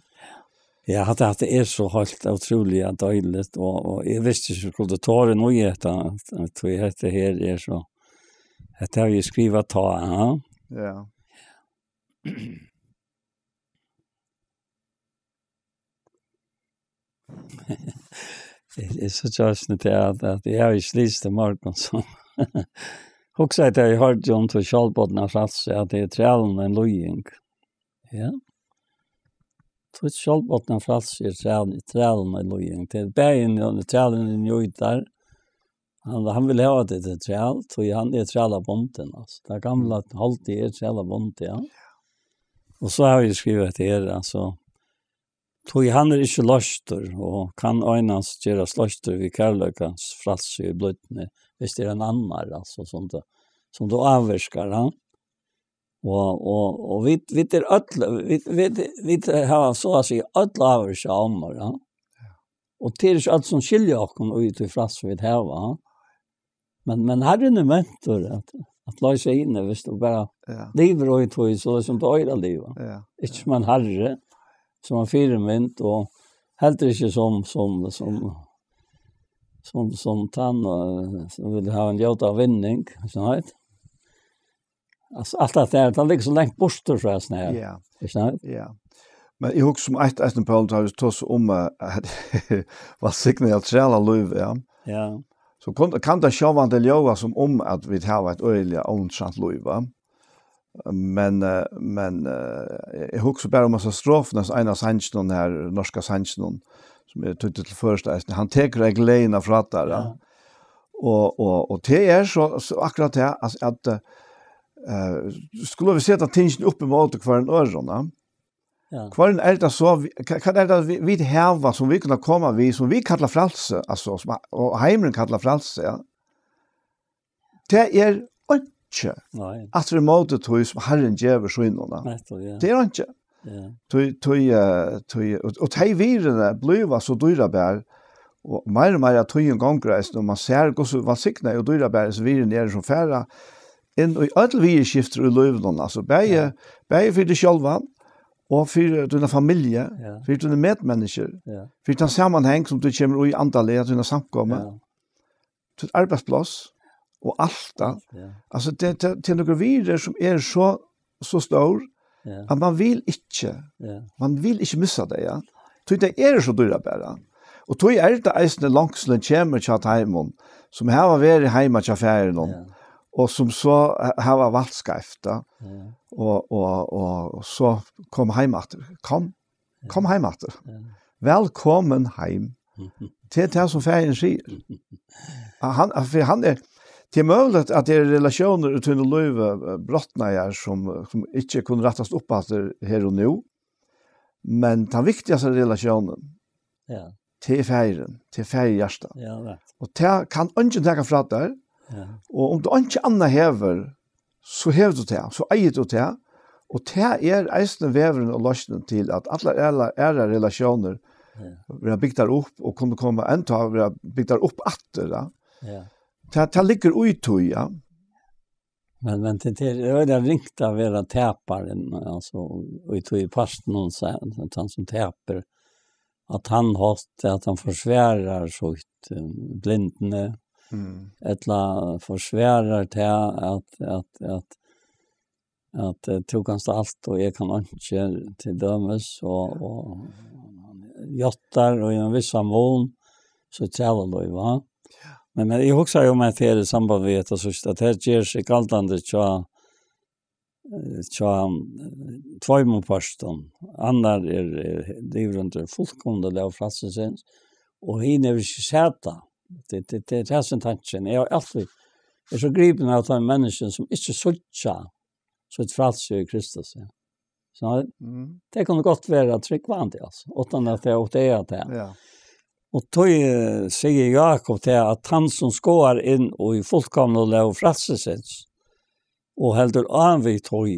Ja, at, at tað er so heilt ótrúliga deiligt, og, og eg visti ikki, eg skuldi tora inn í hetta, at, at tí hetta her er so, hetta havi eg skrivað tá, ja. Ja. Eg, eg síggi eisini til at, at eg havi ikki lisið í morgun, so hugsaði, tá eg hoyrdi um títt sjálvbodna frælsi, at tað er trælum ein líðing. Ja. Títt sjálvbodna frælsi er trælum, trælum ein líðing. Tað er bæði njú-, trælin njótar. Hann, hann vil hava teg til træl, tí hann er trælabundin, altso. Tað gamla holdið er trælabundið, ja. Og so havi eg skrivað hetta her, altso, tí hann er ikki loystur, og kann einans gerast loystur við kærleikans frælsi í blídni, viss tað er ein annar, altso, sum tú, sum tú ávirkar, ja. Og, og, og vit, vit er øll, vit, vit, vit hava, so at siga, øll ávirka á onnur, ja. Ja. Og tað er ikki øll sum skilja okkum í tí frælsi vit hava, ja. Men, men Harrin er mentur at, at loysa inn, viss tú bara, ja, livir í tí, so sum tú eigur at liva. Ja, ja. Ikki sum ein harri, sum ein fyrimynd, og heldur ikki sum, sum, sum, sum, sum tann, eh, sum vil hava ein ljótan vinning, ikki sant? Altso, alt tað har, tað liggur so langt burtur frá hasum her. Ja. Ikki sant? Ja. Men eg hugsi um eitt, eitt, Poul, tá vit tosa um, eh, at vælsigna trælalívið, ja. Ja. So kann, kann tað sjálvandi ljóða sum um at vit hava eitt øgiliga óinteressant lív, va? Men, eh, men, eh, eg hugsi bara um hasa strofuna, hasa eina sangin, hon her norska sangin, sum er týddur til føroyskt eisini. Hann tekur ei gleðina frá tær, ja. Ja. Og, og, og tað er so, so akkurát tað, at, at, eh, skulu vit seta tingini upp ímóti hvørjum øðrum, ja? Ja. Hvørjum er tað so, vi-, hva, hvat er tað, vit, vit hava, sum vit kunnu koma við, sum vit kalla frælsi, altso, sum, og heimurin kallar frælsi, ja? Tað er einki, nei, aftur ímóti tí, sum Harrin gevur sínum, ja. Nettupp, ja. Tað er einki. Ja. Tí, tí, eh, tí, og, og tey virðini blíva so dýrabar, og meira og meira tíðin gongur eisini, og man sær, hvussu vælsignað og dýrabar hesi virðini eru, sum fara inn í øll viðurskifti í lívinum, altso, bæði, ja, bæði fyri teg sjálvan, og fyri tína familju, ja, fyri tíni medmenniskjur, ja, fyri tann samanhang sum tú kemur í andaliga, tína samkomu, ja, títt arbeiðspláss og alt tað. Ja. Altso, tað, tað, tað eru nøkur virði sum eru so, so stór, ja, at man vil ikki, ja, man vil ikki missa tey, ja. Tí tey eru so dýrabær. Og tí er tað eisini longslin kemur hjá teimum, sum hava verið heima hjá faðirinum, ja, og sum so ha-, hava valt skeivt, ja. Ja. Og, og, og, og so kom heim aftur. Kom, kom heim aftur. Ja. Vælkomin heim. Mhm. Tað er tað sum faðirin sigur. At hann, at fyri hann er, tað er møguligt at tað eru relatiónir í tínum lívi, eh, brotnaðar sum, sum ikki kunnu rættast upp aftur her og nú. Men tann viktigasta relatiónin, ja, tað er faðirin, tað er faðirhjartað. Ja, rætt. Og tað kann eingin taka frá tær. Ja. Og um tú einki annað hevur, so hevur tú tað, so eigur tú tað. Og tað er eisini vegurin og loysnin til, at allar aðrar, aðrar relatiónir, ja, verða bygdar upp og kunnu koma enntá verða bygdar upp aftur, ja. Ja. Tað, tað liggur í tí, ja. Men, men tað, tað er øgiliga ringt at vera taparin, altso, í tí partinum, so, at hann sum tapir, at hann hátt, at hann forsvarar sítt, eh, blindni, mm, ella forsvarar tað at, at, at, at, eh, tú kanst alt og eg kann einki, til dømis, og, og játtar, og í ein vissan mun, so talar tú, va? Men, men eg hugsaði um at her í samband við hetta, so at her ger seg galdandi hjá, eh, hjá, eh, tveimum pørtum. Annar er, er livur undir fullkomna lóg frælsisins, og hin hevur ikki sæð tað. Tað, tað, tað er tað sum tankin. Eg havi altíð, eg er so gripin av teimum menniskjum sum ikki síggja sítt frælsi í Kristus, ja. So, mm, tað kunnu gott vera trúgvandi, altso, uttan at tey uppdaga tað. Ja. Og tí, eh, sigur Jákup tað, at hann sum skoðar inn í fullkomnu lóg frælsisins, og heldur á við tí,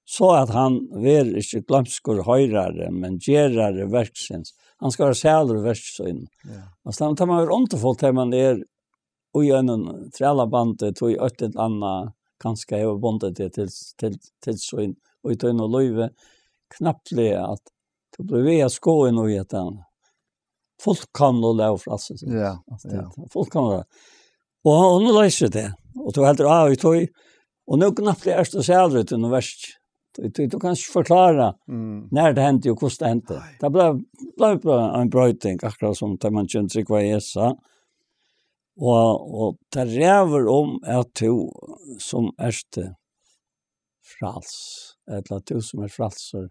so at hann verður ikki gloymskur hoyrari, men gerari verksins. Hann skal vera sælur í verki sínum. Ja. Altso, tað, tað má vera undurfult, tað man er í einum trælabandi, tí eitt ella annað kanska hevur bundið teg til, til, til sín, og í tínum lívi, knappliga at tú blívur við at skoða inn í hetta fullkomna lóg frælsisins. Ja, at ja. Tað er fullkomna. Og, og nú loysir tað, og tú heldur á í tí, og nú knappliga ert tú sælur í tínum verki. Tú, tú, tú kanst ikki forklára, mm, nær tað hendi og hvussu tað hendi. Nei. Tað bleiv, bleiv bara ein broyting, akkurát sum tá man kemur til trúgv á Jesus. Og, og tað ræður um, at tú sum ert fræls, ella at tú sum ert frælsur,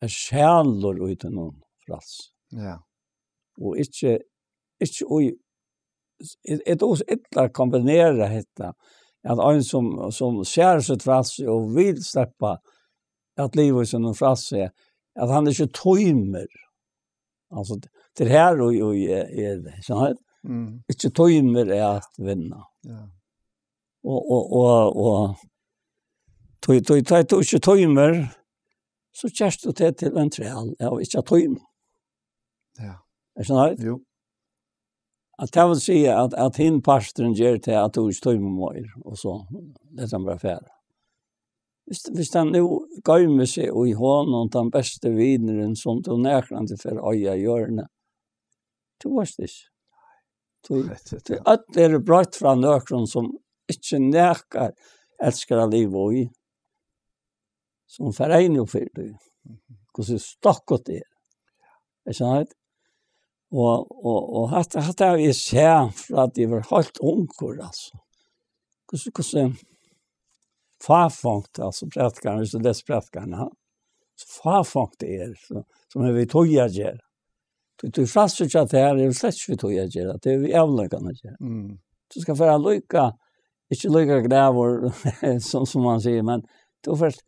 ert sælur í tínum frælsi. Ja. Og ikki, ikki í, er, er tað so illa at kombinera hetta, at ein sum, sum sær sítt frælsi og vil sleppa at liva í sínum frælsi, at hann ikki tímir. Altso, tað er her og, og er, er, so her, mm, ikki tímir er at vinna. Ja. Og, og, og, og, tí, tí, tá tú ikki tímir, so gerst tú tað til ein træl av ikki at tíma. Ja. Er so her? Jú. At tað vil siga at, at hin parturin ger tað at tú ikki tímir meir, og so letur hann bara fara. Hvis, hvis hann nú goymir seg í honum, tann besti vinurin, sum tú nakrantíð fert at eiga á jørðini, tú veitst ikki. Tú, hetta er tú, tað. Øll eru broytt frá nøkrum, sum ikki nakar elskar at liva í, sum fær ein jú fyri tí. Mhm. Hvussu stokkut tað er. Er sant? Og, og, og hatta, hatta havi eg sæð frá at eg var heilt ungur, altso. Hvussu, hvussu fáfongd, altso, prædikarin, hvis tú lesur prædikarin, ha? So fáfongd tað er, so, sum hevur við tí at gera. Tú, tú frælsir ikki at tað her, hevur slett ikki við tí at gera, tað hevur við avleiðingarnar at gera. Mm. Tú skalt vera líka, ikki líka glaður, sum, sum man sigur, men tú fert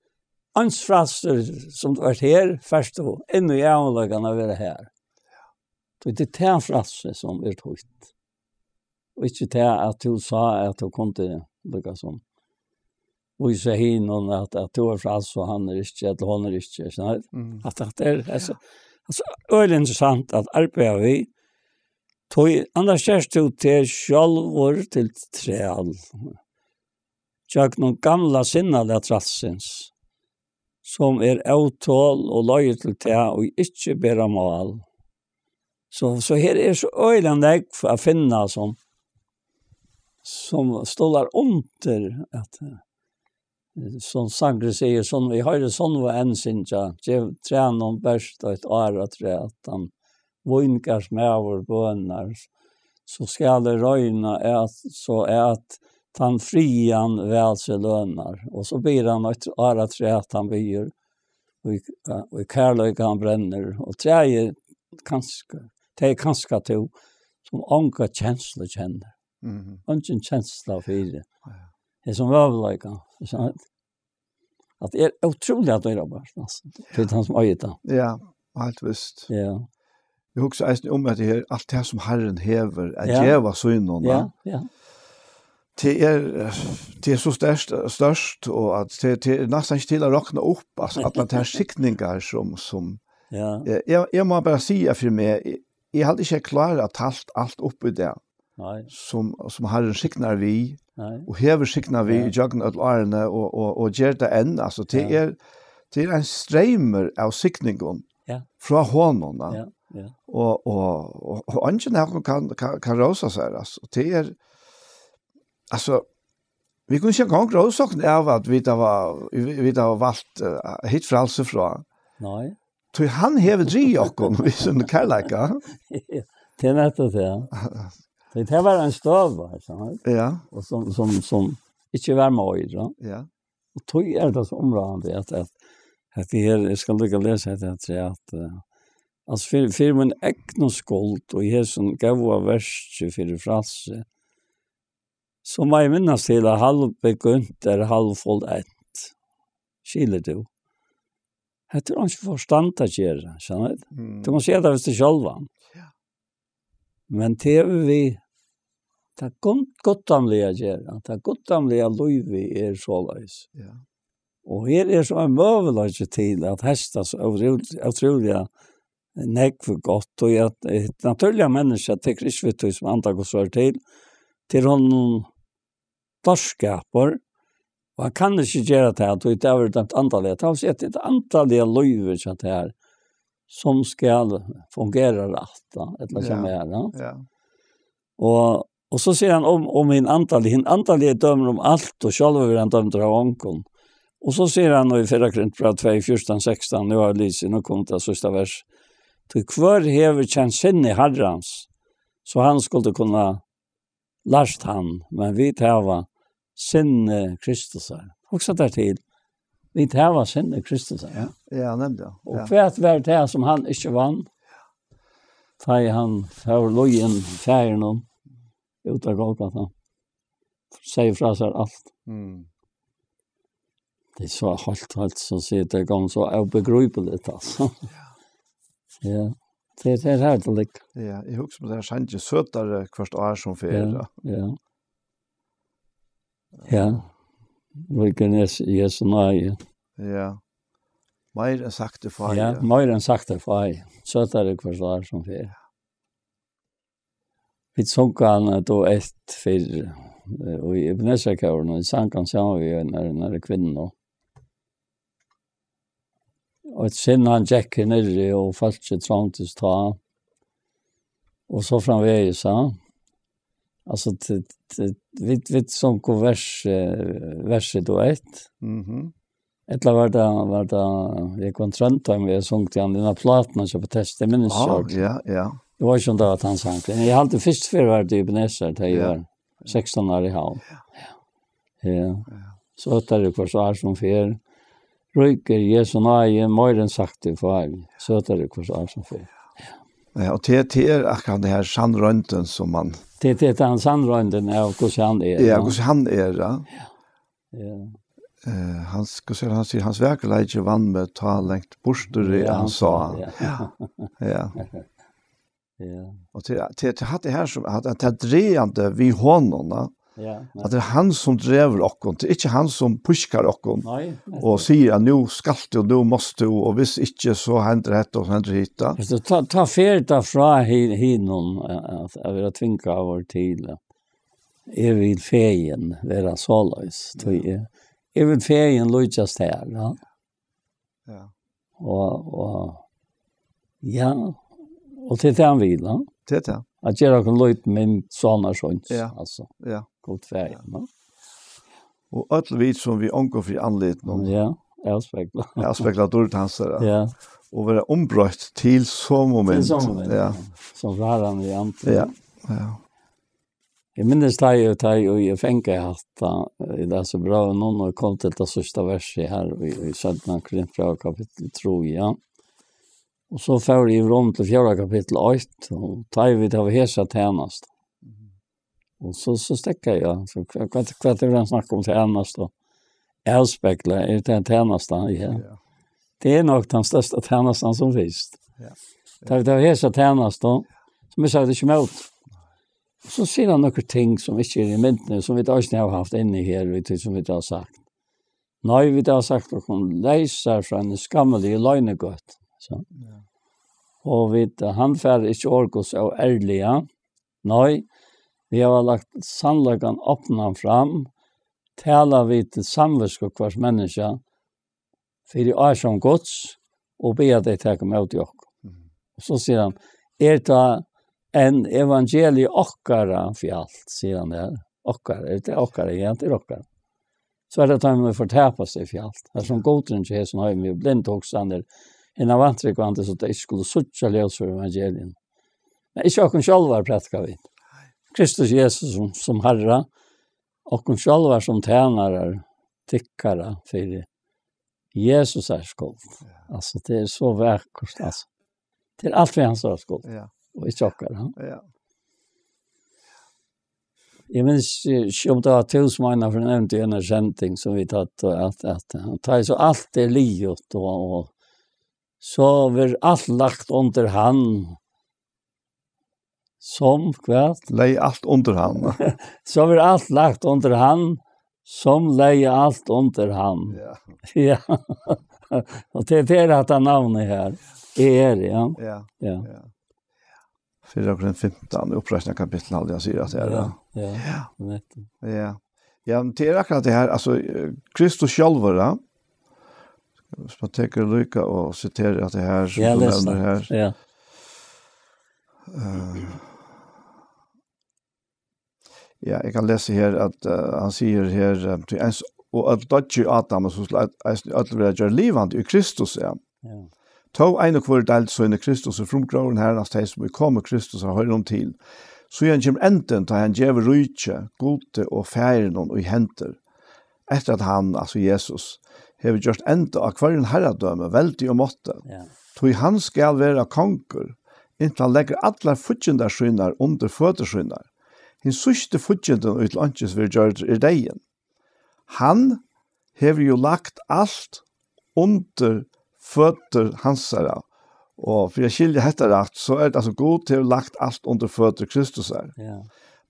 eins frælstur sum tú ert her, fert tú inn í avleiðingarnar at vera her. Tí tað er tað frælsi sum er títt. Og ikki tað at tú sá at tú kundi líka sum vísa hinum at, at tú ert frælst og hann er ikki, ella hon er ikki, so nei. Mm. At, at tað er, altso, altso, øgiliga interessant at arbeiða við. Tí annars gerst tú teg sjálvan til træl. Gjøgnum gamla sinnalaga trælsins. sum er ótol og leiðir til tað, og ikki bera mál. So, so her er so øgiliga nógv at finna sum, sum stólar undir at, eh, sum sangurin sigur, sum vit hoyra sum var enn syngja, gev trænum bert eitt ár afturat, hann víngarðsmaður bønar, so skal eg royna at, so at tann friðan væl seg lønar. Og so biður hann eitt ár afturat, hann biður, og í, ja, og í kærleika hann brennur, og træið kanska, tað er kanska tú, sum onga kenslu kennir. Mhm. Eingin kensla fyri. Ja. Tað er sum møguleika, ikki sant? At tað er ótrúliga dýrabært, altso, fyri tann sum eigur tað. Ja, heilt vist. Ja. Eg hugsi eisini um at tað her, alt tað sum Harrin hevur at Ja. geva sínum, Ja, va? ja. Tað er, tað er so størst, størst, og at tað, tað er næstan ikki til at rokna upp, altso, allar tær signingar sum, sum Ja. eg, eg, eg má bara siga fyri meg, eg, eg haldi ikki eg klári at talt alt upp í dag, Nei. sum, sum Harrin signar við, Nei. og hevur signað við Ja. í gjøgnum øll árini, og, og, og ger tað enn, altso, tað Ja. er, tað er ein streymur av signingum Ja. frá honum, va? Ja, ja. Og, og, og, og eingin av okkum kann, kann, kann rósa sær, altso. Tað er, altso, vit kunnu ikki eingong rósa okkum av at vit hava, vit, vit hava valt, eh, hitt frælsi frá. Nei. Tí hann hevur drigið okkum við sín kærleika. Tað er nettupp tað. Tí tað var ein støða, ikki sant? Ja. Og sum, sum, sum ikki var meir, ja. Ja. Og tí er tað so umráðandi at, at, at tað her, eg skal líka lesa hetta her, at, eh, altso, fyri, fyri mín egnu skuld og í hesum góða verki fyri frælsi, so má eg minnast til, at hálvbegynt er hálvfullent. Skilir tú? Hetta er einki forstand at gera, skilur tú? Mm. Tú kanst siga tað við teg sjálvan. Ja. Men tað hevur við tað gud-, guddamliga at gera. Tað guddamliga lívið er soleiðis. Ja. Og her er so ein møguleiki til at heysta so ótrúliga, ótrúliga nógv gott, og at, eh, natúrliga menniskja tekur ikki við tí sum andar Guds orð til, til honum dárskapur, og hann kann ikki gera tað, tí tað verður dømt andaliga. Tað vil siga, at tað er andaliga lívið hjá tær, sum skal fungera rætt, da, ella hjá Ja. mær, da. Ja. Og, og so sigur hann um, um hin andaliga, hin andaliga dømir um alt, og sjálvur verður hann dømdur av ongum. Og so sigur hann í fyrra Korintbræv tvey, fjúrtan, sekstan, nú havi eg lisið, nú kom tað síðsta vers. Tí hvør hevur kent sinni Harrans, so hann skuldi kunna lært hann, men vit hava sinni Kristusar. Hugsa tær til, vit hava sinni Kristusar. Ja. Ja, nemliga. Og Ja. hvat var tað sum hann ikki vann? Tá ið hann fór login faðirinum út á Golgata. Segði frá sær alt. Mm. Tað er so heilt, heilt, so sigur tað, kom so óbegripligt, altso. Ja. Ja, tað, tað er her tað liggur. Ja, eg hugsi um tað her sangir søtari hvørt ár sum fer, Ja, ja. ja. Ja. Ríkur Jesu, Jesu náði. Ja. Meir enn sagt er fáið. Ja, meir enn sagt er fáið. Søtari hvørt ár sum fer. Vit sungu ein, eh, duett fyrr, eh, í Ebenezer-kórinum, og eg sang hann saman við einari, einari kvinnu. Og eitt sinn hann gekk her niðri, og fólkið trongdist tá, og so framvegis, ja. Altso, t-, t-, vit, vit sungu vers, eh, vers í duett. Mhm. Ella var tað, var tað Jógvan Tróndheim, vit sungu til hann, inn á plátuna, so på test, eg minnist Ah, ikki. ja, ja. Eg veit ikki um tað var tann sangurin. Eg haldi fyrst fyri var tað Ebenezer, tá eg Ja. var sekstan ár í Havn. Ja. Ja. Søtari hvørt ár sum fer. Ríkur Jesu náði, meir enn sagt er fáið. Søtari hvørt ár sum fer. Ja, og tað, tað er akkurát tað her sannroyndin sum man Tað, tað er tann sannroyndin av hvussu hann er, Ja, ja. hvussu hann er, ja. Ja. Eh, hans, hvussu er hann sigur, hans vakurleiki vann meg tá langt burtur í Ja, hann sá. ja. Ja. Ja. Ja. Og til, til, til hatta her sum, at, at tað dragandi við honum, da. Ja, At tað er hann sum dregur okkum, tað er ikki hann sum pískar okkum Nei, og sigur at nú skalt tú, nú mást tú, og hvis ikki, so hendir hetta og so hendir hitt, da. Altso, tá, tá fer tað frá hi-, hinum, eh, at, at vera tvingaður til, at eg vil fegin vera soleiðis, tí eg, eg vil fegin líkjast tær, ja. Ja. Og, og, ja, og til det han vil, ja. Til det. At gera okkum lít mynd sonar síns, Ja. altså. Ja. Gud fær, ja. Og øll vit sum við ongur fyri andlitinum. Ja, avspegla. Avspegla dýrd hans, ja. Ja. Og vera umbroytt til somu mynd. Til somu mynd, Ja. ja. Som faran í andi. Ja. Ja. Eg minnist, tá eg, tá eg, eg fengi hatta, eh, í desse brævinum, og kom til det siste verset her i, i syttende Korintbrev, kapittel tre, ja. Og so fór eg í Rom til fjórða kapittel eitt, og tá eg vit hava hesa tænast. Og så, så stekker jeg, ja. Så hva, hva, hva er det han snakker om tænast, da? Avspegla, er det en tænast, da? Ja. Ja. Det er nok den største tænasten som finnes. Ja. Tá eg vit hava hesa tænast, da, som eg sier, det er ikke imot. Så sier han noen ting som ikke er í myndene, som vi ikke har haft inne her, vet du, som vi ikke har sagt. Nei, vit hava sagt okkum leysar frá eini skammiligu loynigøtu. So. Ja. Og vit, hann fær ikki orð Guds óærliga. Nei, vit hava lagt sannleikan opnan fram, tala vit til samvitsku hvørs menniskja, fyri ásjón Guds, og biðja tey taka ímóti okkum. Mhm. Og so sigur hann, er tað enn evangelii okkara fjalt, sigur hann her. Okkara, er tað okkara? Ja, tað er okkara. So er tað teimum, ið fortapa seg fjalt. Har sum Gudin til hesum heimi, og blind hugsanir, hina vantrúgvandi, so tey ikki skulu síggja ljós fyri evangelium. Men ikki okkum sjálvar prædika vit. Kristus Jesus sum, sum Harra, okkum sjálvar sum tænarar, tykkara, fyri Jesus er skuld. Ja. Altså, det er så vakkert, altså. Det er alt for hans skuld. Ja. Og ikke okkara, ja. Ja. Jeg minns, eh, ikke om det var to som en av nevnte i en sending som vi tatt, og at, at, at det er så alt er livet, og, og så blir alt lagt under han, som, hvat? Legg alt undir hann. So verður alt lagt undir hann, sum legði alt undir hann. Ja. Ja. Og tað, tað er hetta navnið her. Er, ja. Ja. Ja. Ja. Fyrra Korint fimtan, uppreisnarkapittul, haldi eg, sigur at tað er, Ja, ja. Ja. Ja. Nettopp. Ja. Ja, men tað er akkurát tað her, altso, eh, Kristus sjálvur, ja. Hvis man tekur líka og siterar at tað her, sum Ja, tú les nevnir tað. Her. Ja. Eh, ja, eg kann lesa her at, eh, hann sigur her, eh, tí eins og øll doyggju í Adam, so skulu øll, eisini øll verða gjørd livandi í Kristus, ja. Ja. Tó ein og hvør deild síni Kristus er frumgróðurin, harnast tey, sum í komu Kristus har hoyra hon til. Síðan kemur endin, tá hann gevur ríkið Gudi og Faðirinum í hendur, eftir at hann, altso Jesus, hevur gjørt enda á hvørjum harradømi, veldi og mátti. Ja. Tí hann skal vera kongur, inntil hann leggur allar fíggindar sínar undir føtur sínar. Hin síðsti fíggindin, ið til einkis verður gjørdur, er deyðin. Hann hevur jú lagt alt undir føtur hansara. Og fyri at skilja hetta rætt, so er tað, altso, Gud hevur lagt alt undir føtur Kristusar. Ja.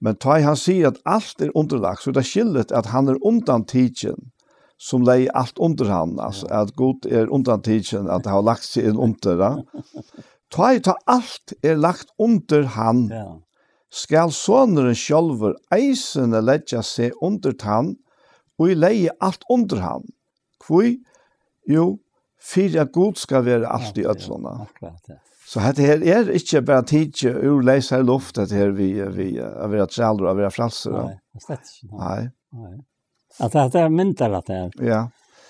Men tá ið hann sigur, at alt er undirlagt, so er tað skilligt, at hann er undantikin, sum legði alt undir hann, altso, Ja. at Gud er undantikin, at hava lagt seg inn undir, ja. Tá ið tá alt er lagt undir hann, Ja. skal sonurin sjálvur eisini leggja seg undir tann, ið legði alt undir hann. Hví? Jú, fyri at Gud skal vera alt í Alt, ja. øllum, ja. Akkurát, ja. So hetta her er ikki bara tikið úr leysari luft, hetta her við, við at vera trælur og at vera frælsur, ja. Nei, slett ikki, nei. Nei. Nei. At hetta er myndar at tað er. Ja.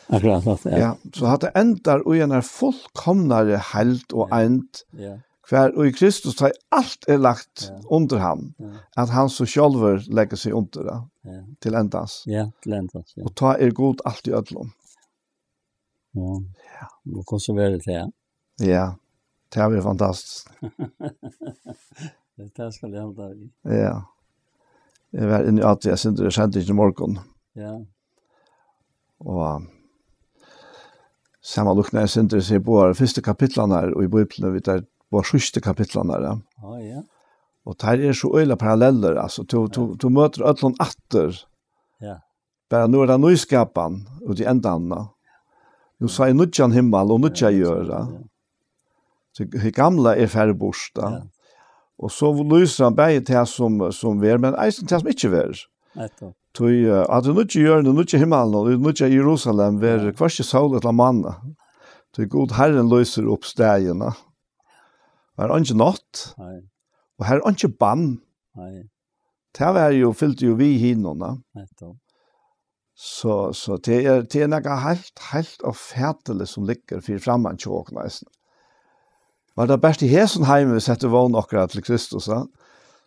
Akkurát at tað er. Ja, so hetta endar í eini fullkomnari heild og Ja. eind, Ja. hvar í Kristus, tá alt er lagt Ja. undir hann, Ja. at hann so sjálvur leggur seg undir, ja, Ja. til endans. Ja, til endans, ja. Og tá er Gud alt í øllum. Ja. Ja. Og hvussu verður tað? Ja, tað verður fantastiskt. Ja, tað skal eg halda við. Ja. Eg var inni á tí, eg sendi, sendi í morgun. Ja. Og sama líknar, eg sendi seg báðar fyrstu kapitlarnar í Bíbliuni, við tær báðar síðstu kapitlarnar, ja. Á, ja. Og tær eru so øgiliga parallellar, altso, tú, tú, Ja. tú møtir øllum aftur. Ja. Bara nú er tað nýskapan út í endan, ja. Nú Ja. sá eg nýggjan himmal og nýggja Ja, jørð, ja. ja. So hið gamla er farið burt, ja. Ja. Og so lýsir hann bæði tað sum, sum verður, men eisini tað sum ikki verður. Nettopp. Tí, eh, at í nýggju jørðini, nýggja himmalin og í nýggja Jerusalem verður Ja. hvørki sól ella mána. Tí Gud Harrin lýsir upp staðina. Har er eingin nátt, Nei, og har er eingin bann. nei, Tað var jo, fylgdi jo við hinum, da. Nettopp. So, so tað er, tað er nakað heilt, heilt ófatiligt, sum liggur fyri framman hjá okkum eisini. Var tað bert í hesum heimi, vit settu vón okkara til Kristus, ja?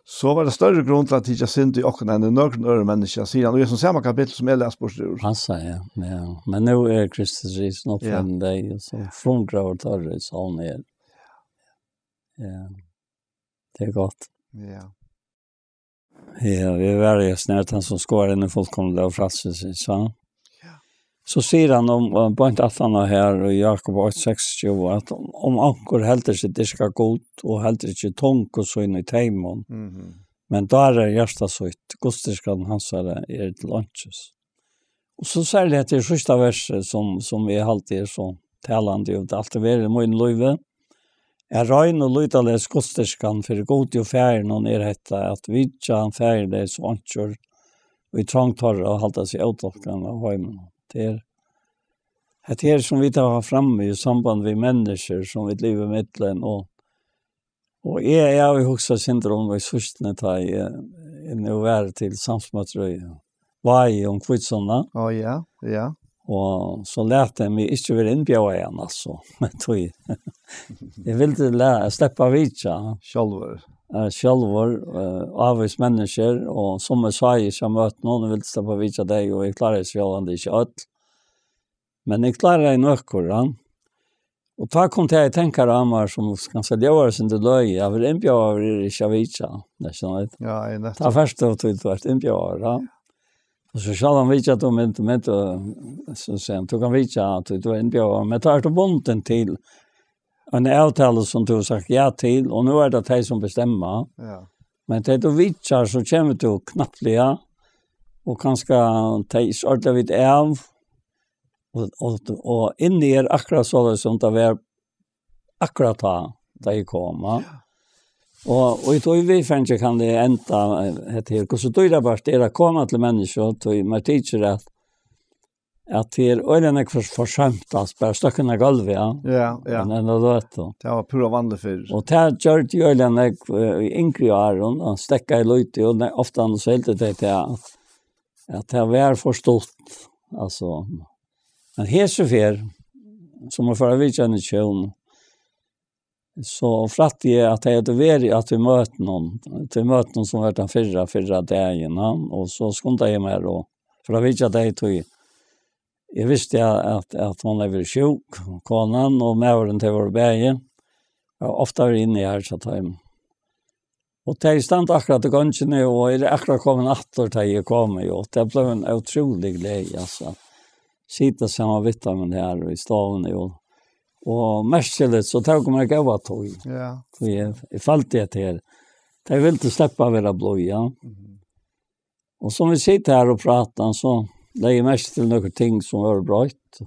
So var tað størri grund til at tykja synd í okkum enn í nøkrum øðrum menniskja, sigur hann í hesum sama kapitli, sum eg las burtur úr. Passa, ja. Ja. Men nú er Kristus risin upp Ja. Frá deg, og so flungrar vårt tørre i salen her. Ja. Det er godt. Ja. Ja, vi er jo snart han som skår inn i fullkomlig og frelse, så. Ja. Så sier han om, om bønt at han er her, og Jakob åtte seks, jo, at om, om anker heldur seg dyrka god, og heldur ikke tungu sin i teimon, Mhm. men der er hjertet sitt, Guds dyrkan hans er, er til åndsjes. Og so særlig at det siste verset, som, som vi alltid er så talende, og det alltid vil i min liv, er rein og lydalig gudsdyrkan for Gud og Færen, og er hetta at vitja han Færen, det er så åndsjer, og i trangt tørre og halda seg avtolkende av heimen. Det er, at her som vi tar fram i samband med mennesker, som vi lever med, og, og jeg, jeg har jo også syndrom, og i sørstene tar jeg, jeg nå være til samsmøter, og hva er om kvitt sånne? Å, ja, ja. Og så lærte jeg meg ikke være innbjøret igjen, altså. Men tog jeg. Jeg ville lære, slippe å vite. Sjølver. Eh, sjølver, eh, avvis mennesker, og som jeg sa, jeg ikke har møtt noen, jeg ville slippe å vite deg, og jeg klarer ikke, jeg har ikke alt. Men jeg klarer en økker, ja. Og da kom til jeg tenker av meg, som skal se det var sin det løy, jeg vil innbjøret over, jeg ikke har vite. Det er sånn, vet du. Ja, jeg nettopp. Ta først og tog du et innbjøret, ja. Og så skal han vite at du mente, mente, så sier han, du kan vite at du er innbjøret, men tar du bunden til en avtale som du har sagt ja til, og nå er det de som bestemmer. Ja. Men det du vitser, så kommer du knapt, ja, og kanskje de ikke ordentlig vet av, og, og, og inni er akkurat så det som det var akkurat da, da jeg kom, ja. Ja. Og, og i tog vi fanns kan det enda, eh, et her, hvordan du er bare, det er å komme til mennesker, og tog meg tid til at, at det er øyne for, forsømt, altså, bare støkken av gulvet, ja. Ja, ja. Men enda det, da. Det var pura vanlig før. Og det gjør det øyne, eh, i yngre år, og han stekker i løyte, og det, ofte han så helt det til at, at det var forstått, altså. Men her så fer, som man får vite en kjønn, så fratt jeg at jeg hadde vært at vi møtte noen, til møte noen som var den fyrre, fyrre dagen, ja. Og så skundte jeg meg, og for å vite at jeg tog, jeg visste ja, at, at hun er veldig syk, konen, og mødren til våre begge. Jeg har ofte vært inne i her, så tar jeg. Og de stand akkurat i gangen, og er akkurat kommet atter til jeg kom, og det ble en utrolig glede, altså. Sitte sammen med dem her i stovene, og, og merkelig, så tok jeg meg av at tog. Ja. Så jeg, jeg falt det til. De ville ikke slippe å være blod, ja. Mhm. Og som vi sitter her og prater, så legger jeg merke til noen ting som var brøtt.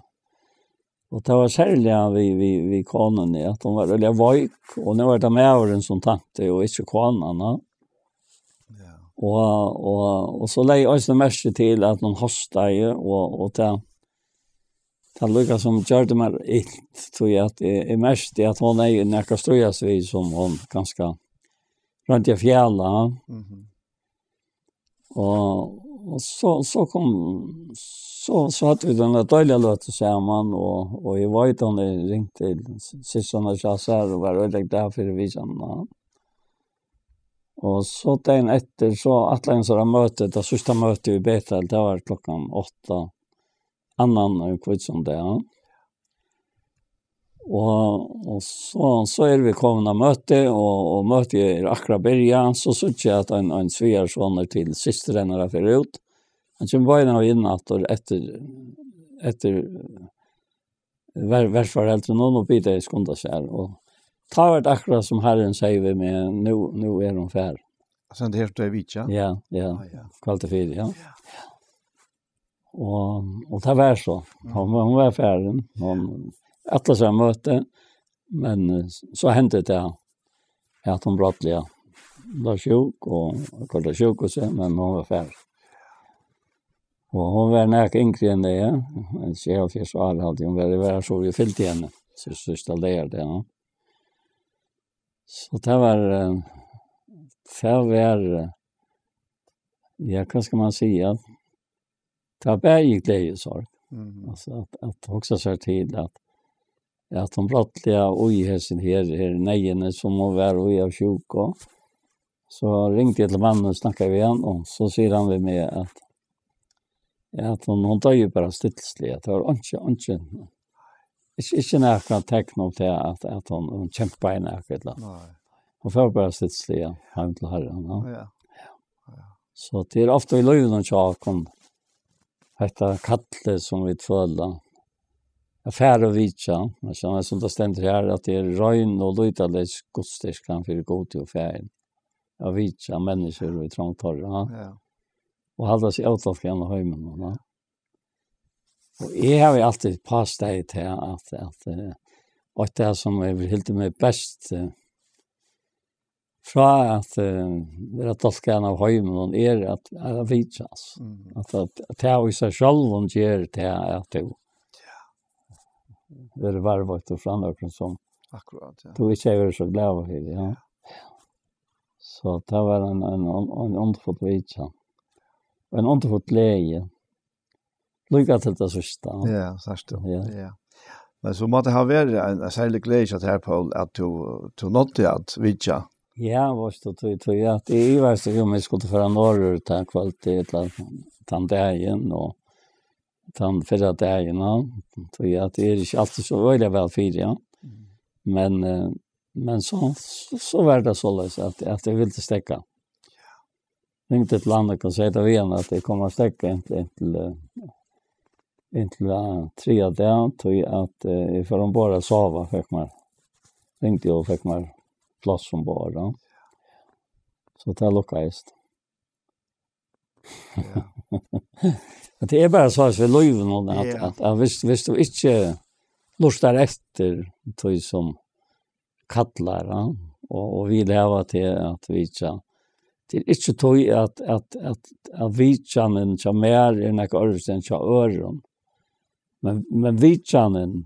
Og det var særlig, ja, vi, vi, vi konen, ja, at hun var veldig veik, og nå var det mødren som tante, og ikke konen, ja. Ja. Og, og, og så legger jeg også merke til at hun hostet, ja, og, og det, det lukket som gjør det mer ilt, tror jeg, at jeg, jeg merket at hun er i noen strøyes vi som hun ganske rundt i fjellet, ja. Mhm. Og, og så, så kom, så, så hadde vi den der deilige løte sammen, og, og jeg var ute og ringte til s-, søsteren og sa så her, og var veldig glad for det vi kjenner. Og så dagen etter, så at en sånn møte, det siste møtet i Betel, det var klokken åtte. Annan, eh, kvitt som det, ja. Og, og så, så er vi kommet av møte, og, og møtet er akkurat begynt, så synes jeg at en, en svigersønn er til søsteren når jeg fer ut. Han kommer bare inn etter, etter, etter ver-, verforeldrene, og nå blir det skynda seg. Og ta vært akkurat som Herren sier ved meg, nå, nå er hun ferdig. Så det er helt det vi ikke? Ja, ja. Ah, ja. Kvalt og fire, ja. Ja. Og, og det var så. Hon, hon var ferdig. Hon, alle som møtte, men, eh, så hendte det at hon brått, ja, ble syk, og kom til sykehuset, men hon var ferdig. Og hon var nok yngre enn det, ja. Men tjueåtte år hadde hon vært, det var så vi fylte henne. So, so installerað tað, ja. So tað var, eh, tað var, eh, ja, hvat skal man siga? Tað var bæði gleði og sorg. Mhm. Altso, at, at hugsa sær til, at, at hon brádliga í hesin her, her neyðini, sum hon var í av sjúku, so ringdi eg til mannin og snakkaði við hann, og so sigur hann við meg, at, at hon, hon doyði bara stillisliga. Tað var einki, einki, ikki, ikki nakað tekn um tað, at, at hon, hon kjempaði nakað, ella. Nei. Hon fór bara stillisliga heim til Harran, ja. Ja. Ja. So tað er ofta í lívinum hjá okkum, hetta kallið sum vit føla, at fara og vitja, men sum, sum tað stendur her, at tað er rein og lýtaleyg gudsdýrkan fyri Gudi og Faðirin, at vitja menniskjur í trongd teirra, ja. Ja. Og halda seg ótolkaðan av heiminum, ja. Og eg havi altíð pástaðið til at, at, eh, og tað sum hevur hildið meg best, eh, frá at, eh, vera tolkaðan av heiminum, er at, at vitja, altso. Mm. At, at, at tað í seg sjálvum ger tað at tú Ja. verður varðveittur frá nøkrum sum Akkurát, ja. tú ikki hevur verið so glaður fyri, ja. Ja. So tað var ein, ein, ein, ein undurfull vitjan. Og ein undurfull gleði. Líka til tað síðsta. Ja, sært tú. Ja. Ja. Men so mátti hava verið ein, ein serlig gleði hjá tær, Poul, at tú, tú náddi at vitja. Ja, veitst tú, tí, tí at eg ivaðist um eg skuldi fara norður tann kvøldið, ella tann dagin, og tann fyrra dagin, ja. Tí at eg eri ikki altíð so øgiliga væl fyri, ja. Mm. Men, eh, men so, so, so var tað soleiðis, at, at eg vildi steðga. Ringdi til Annika og segði við hana, at eg kom at steðga inntil, inntil, eh, inntil, eh, triðja dag, tí at, eh, eg fór umborð at sova, fekk mær, ringdi og fekk mær pláss umborð, ja. So tað lukkaðist. Ja. Men tað er bara so, at við lívinum, at, Ja. at, at viss, viss tú ikki lurtar eftir tí sum kallar, ja, og, og vil hava teg at vitja. Tað er ikki tí at, at, at, at vitjanin hjá mær er nakað øðrvísi enn hjá øðrum. Men, men vitjanin,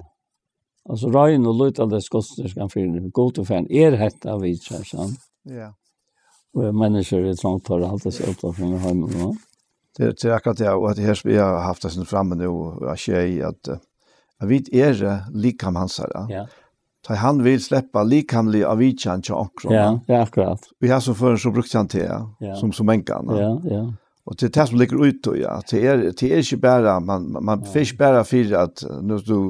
altso rein og lýtaleyg gudsdýrkan fyri Gud og Faðirin, er hetta at vitja, sant? Ja. Og er menniskjur í trongd teirra halda seg ótolkaðan av heiminum, ja. Tað er, tað er akkurát tað, og at her sum eg havi havt tað sum framme nú, á sjey, at, eh, at vit eru likam hansara. Ja. Tá hann vil sleppa likamliga á vitjan hjá onkrum, Ja, ja. ja, akkurát. Og í hasum førum so brúkti hann tað, Ja. sum, sum engan, ja. Ja, ja. Og tað er tað sum liggur út, ja. Tað er, tað er ikki bara, man, man, man Ja. fer ikki bara fyri at, eh, nú, tú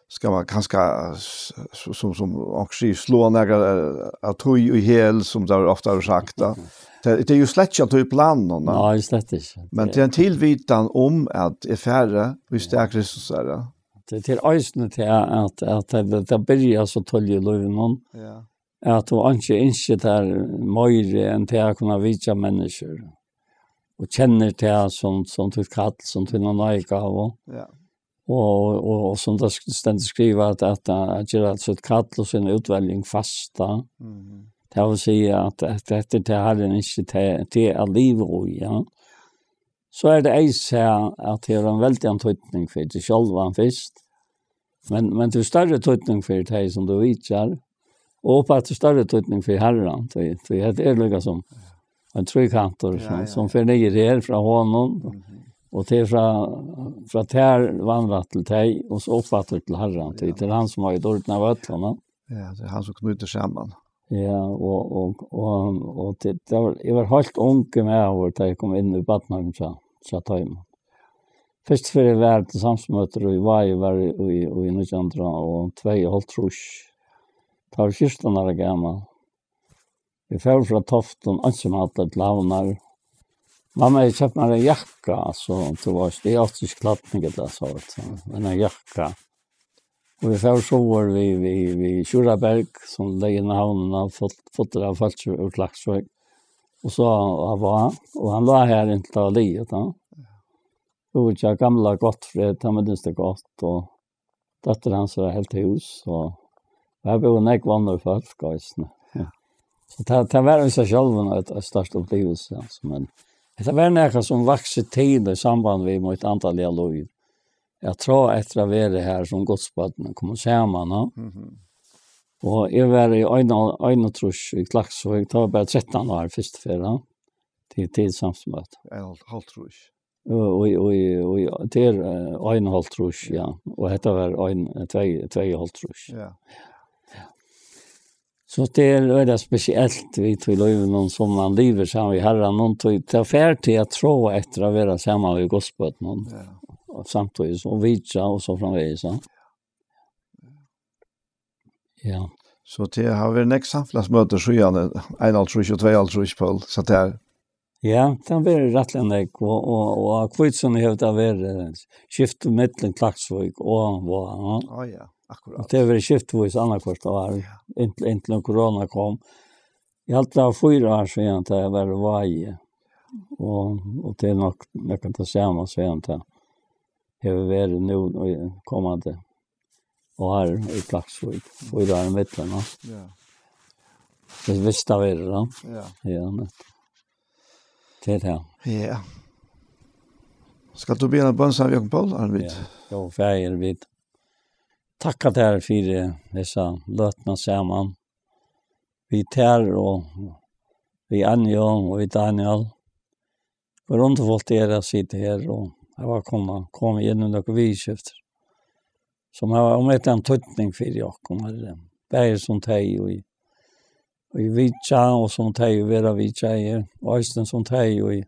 skal man kanska, s-, s-, sum, sum onkur sigur, sláa nakrar, eh, av tí í hel, sum tað ofta er sagt, ja. Tað, tað er jú slett ikki av tí planum, ja. Nei, slett ikki. Men tað er ein tilvitan um at eg fari í stað Kristusar, ja. Tað, tað er eisini tað at, at tað, tað byrjar so tíðliga í lívinum, Ja. at tú ikki ynskir tær meiri enn tað at kunna vitja menniskjur. Og kennir tað sum, sum títt kall, sum tína náðigávu. Ja. Og, og, og sum tað sk-, stendur skrivað, at, at, at gera alt sítt kall og sína útveljing fasta. Mhm. Tað vil siga at, at hetta er tað Harrin ynskir teg, teg at liva í, ja. So er tað eisini at tað hevur ein veldigan týdning fyri teg sjálvan fyrst. Men, men tað er størri týdning fyri tey sum tú vitjar. Og uppaftur størri týdning fyri Harran. Tí, tí hetta er líka sum ein tríkantur Ja, sum, ja, sum ja. fer niður her frá honum. Mhm. Og til frá, frá tær vanrætt til tey, og so uppaftur til Harran. Tí Ja. til hann sum eigur dýrdina av øllum, ja. Ja, tað er hann sum knýtir saman. Ja, og, og, og, og til, tað var, eg var heilt ungur maður, tá eg kom inn í barnaheimin hjá, hjá teimum. Fyrst ferð eg var til samkomumøtir í Vági var í, í, í nítjan hundrað og tveyoghálvtrýss. Tá var eg fjúrtan ára gamal. Eg fór frá Toftum, einsamallur til Havnar. Mamma hevði keypt mær ein jakka, altso, tú veitst, eg átti ikki klædning ella so, so, men ein jakka. Og vit fóru suður við, við, við Sjúrðarberg, sum liggur inn í havnina, full-, fullur av fólki úr Klaksvík. Og so á vatn, og hann lá har inntil tað var liðugt, ja. Og hjá gamla Gottfred, hann minnist tað gott, og dóttir hansara helt hús, og har búðu nógv onnur fólk eisini. Ja. So tað, tað var í seg sjálvum eitt, eitt stórt upplivilsi, altso, men hetta var nakað sum vaks til í samband við mítt andaliga lív. at tráa eftir at vera har sum Guds børn, koma saman, ja. Mhm. Og eg var í ein, einogtrýss í Klaksvík, tá var bara trettan ár fyrstu ferð, ja. Til, til samsmøti. Ein og hálvtrýss. Og, og, og, og, og til, eh, ein og hálvtrýss, ja. Og hetta var ein, eh, tvey, tvey og hálvtrýss. Ja. So tað er veldig spesielt við tí lívinum sum man livir saman við Harran, og tí tað fer til at tráa eftir at vera saman við Guds børn, ja, og samtíðis og vitja og so framvegis, ja. Ja. So tað hava verið nógv samfelagsmøtir síðan einoghálvtrýss og tveyoghálvtrýss, Poul, so tað er. Ja, tað hevur verið rættiliga nógv, og, og, og á Hvítusunnu hevur tað verið, eh, skift millum Klaksvík og Vág, ja. Á, ja, akkurát. Og tað hevur verið skiftvís annaðhvørt ár, ja, inntil, inntil korona kom. Eg helt tað var fýra ár síðan tað var í Vági. Og, og tað er nokk, nokk tað sama síðan tað hevur verið nú í komandi ár í Klaksvík. Fýra ár í millum, ja. Ja. Tað er vist at vera, ja. Ja. Ja, nettupp. Tað er tað. Ja. Skalt tú biðja eina bøn saman við okkum, Poul, áðrenn vit... Ja. Jú, Faðir, vit takka tær fyri hesa løtuna saman. Við tær og við Anju og við Daniel. Hvør undurfult er at sita her og hava kunnað koma inn í nøkur viðurskifti, sum hava ómetaligan týdning fyri okkum, Harri. Bæði sum tey í, í vitja og sum tey í vera vitjaði, og eisini sum tey í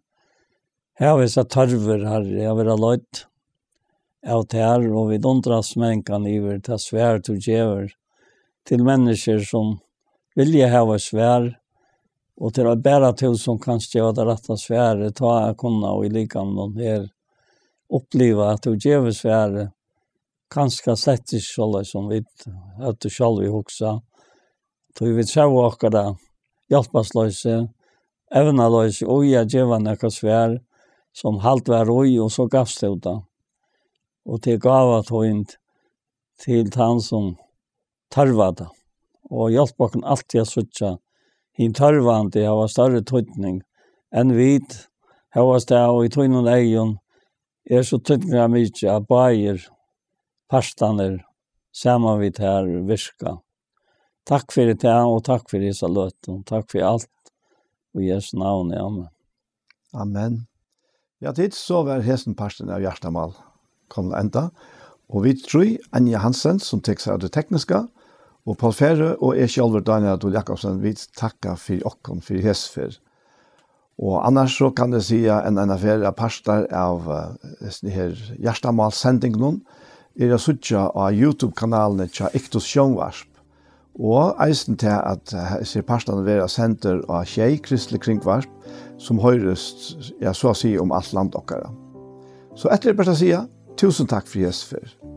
hava hesar tørvir, Harri, at vera leidd av tær, og vit undrast mangan yvir tað svar, tú gevur til menniskjur, sum vilja hava eitt svar, og til at bara tú, sum kanst geva tað rætta svarið, tá at kunna í likamum her uppliva, at tú gevur svarið, kanska slett ikki soleiðis, sum vit høvdu sjálvi hugsað. Tí vit sóu okkara hjálparsloysi, evnaloysi í at geva nakað svar, sum hald var í, og so gavst tú tað. Og til gáva tín til tann, sum tørvar tað. Og hjálp okkum altíð at síggja hin tørvandi hava størri týdning enn vit, hóast tað í tínum eygum er so týdningarmikið, at báðir partarnir saman við tær virka. Takk fyri tað, og takk fyri hesa løtu. Takk fyri alt. Í Jesu navni, amen. Amen. Ja, tit, so var hesin parturin av Hjartamál komin at enda. Og vit trý, Anja Hansen, sum tekur sær av tí tekniska, og Poul Færø og eg sjálvur, Dánjal Dul Jakobsen, vit takka fyri okkum fyri hesa ferð. Og annars so kann eg siga enn eina ferð, at partar av, eh, hesum her Hjartamálsendingunum er at síggja á YouTube-kanalini hjá Iktus Sjónvarp. Og eisini tað, at, eh, hesir partarnir verða sendir á sjey kristlig kringvarp, sum hoyrist, ja, so at siga um alt land okkara. So eftir er bert at siga, túsund takk fyri hesa ferð.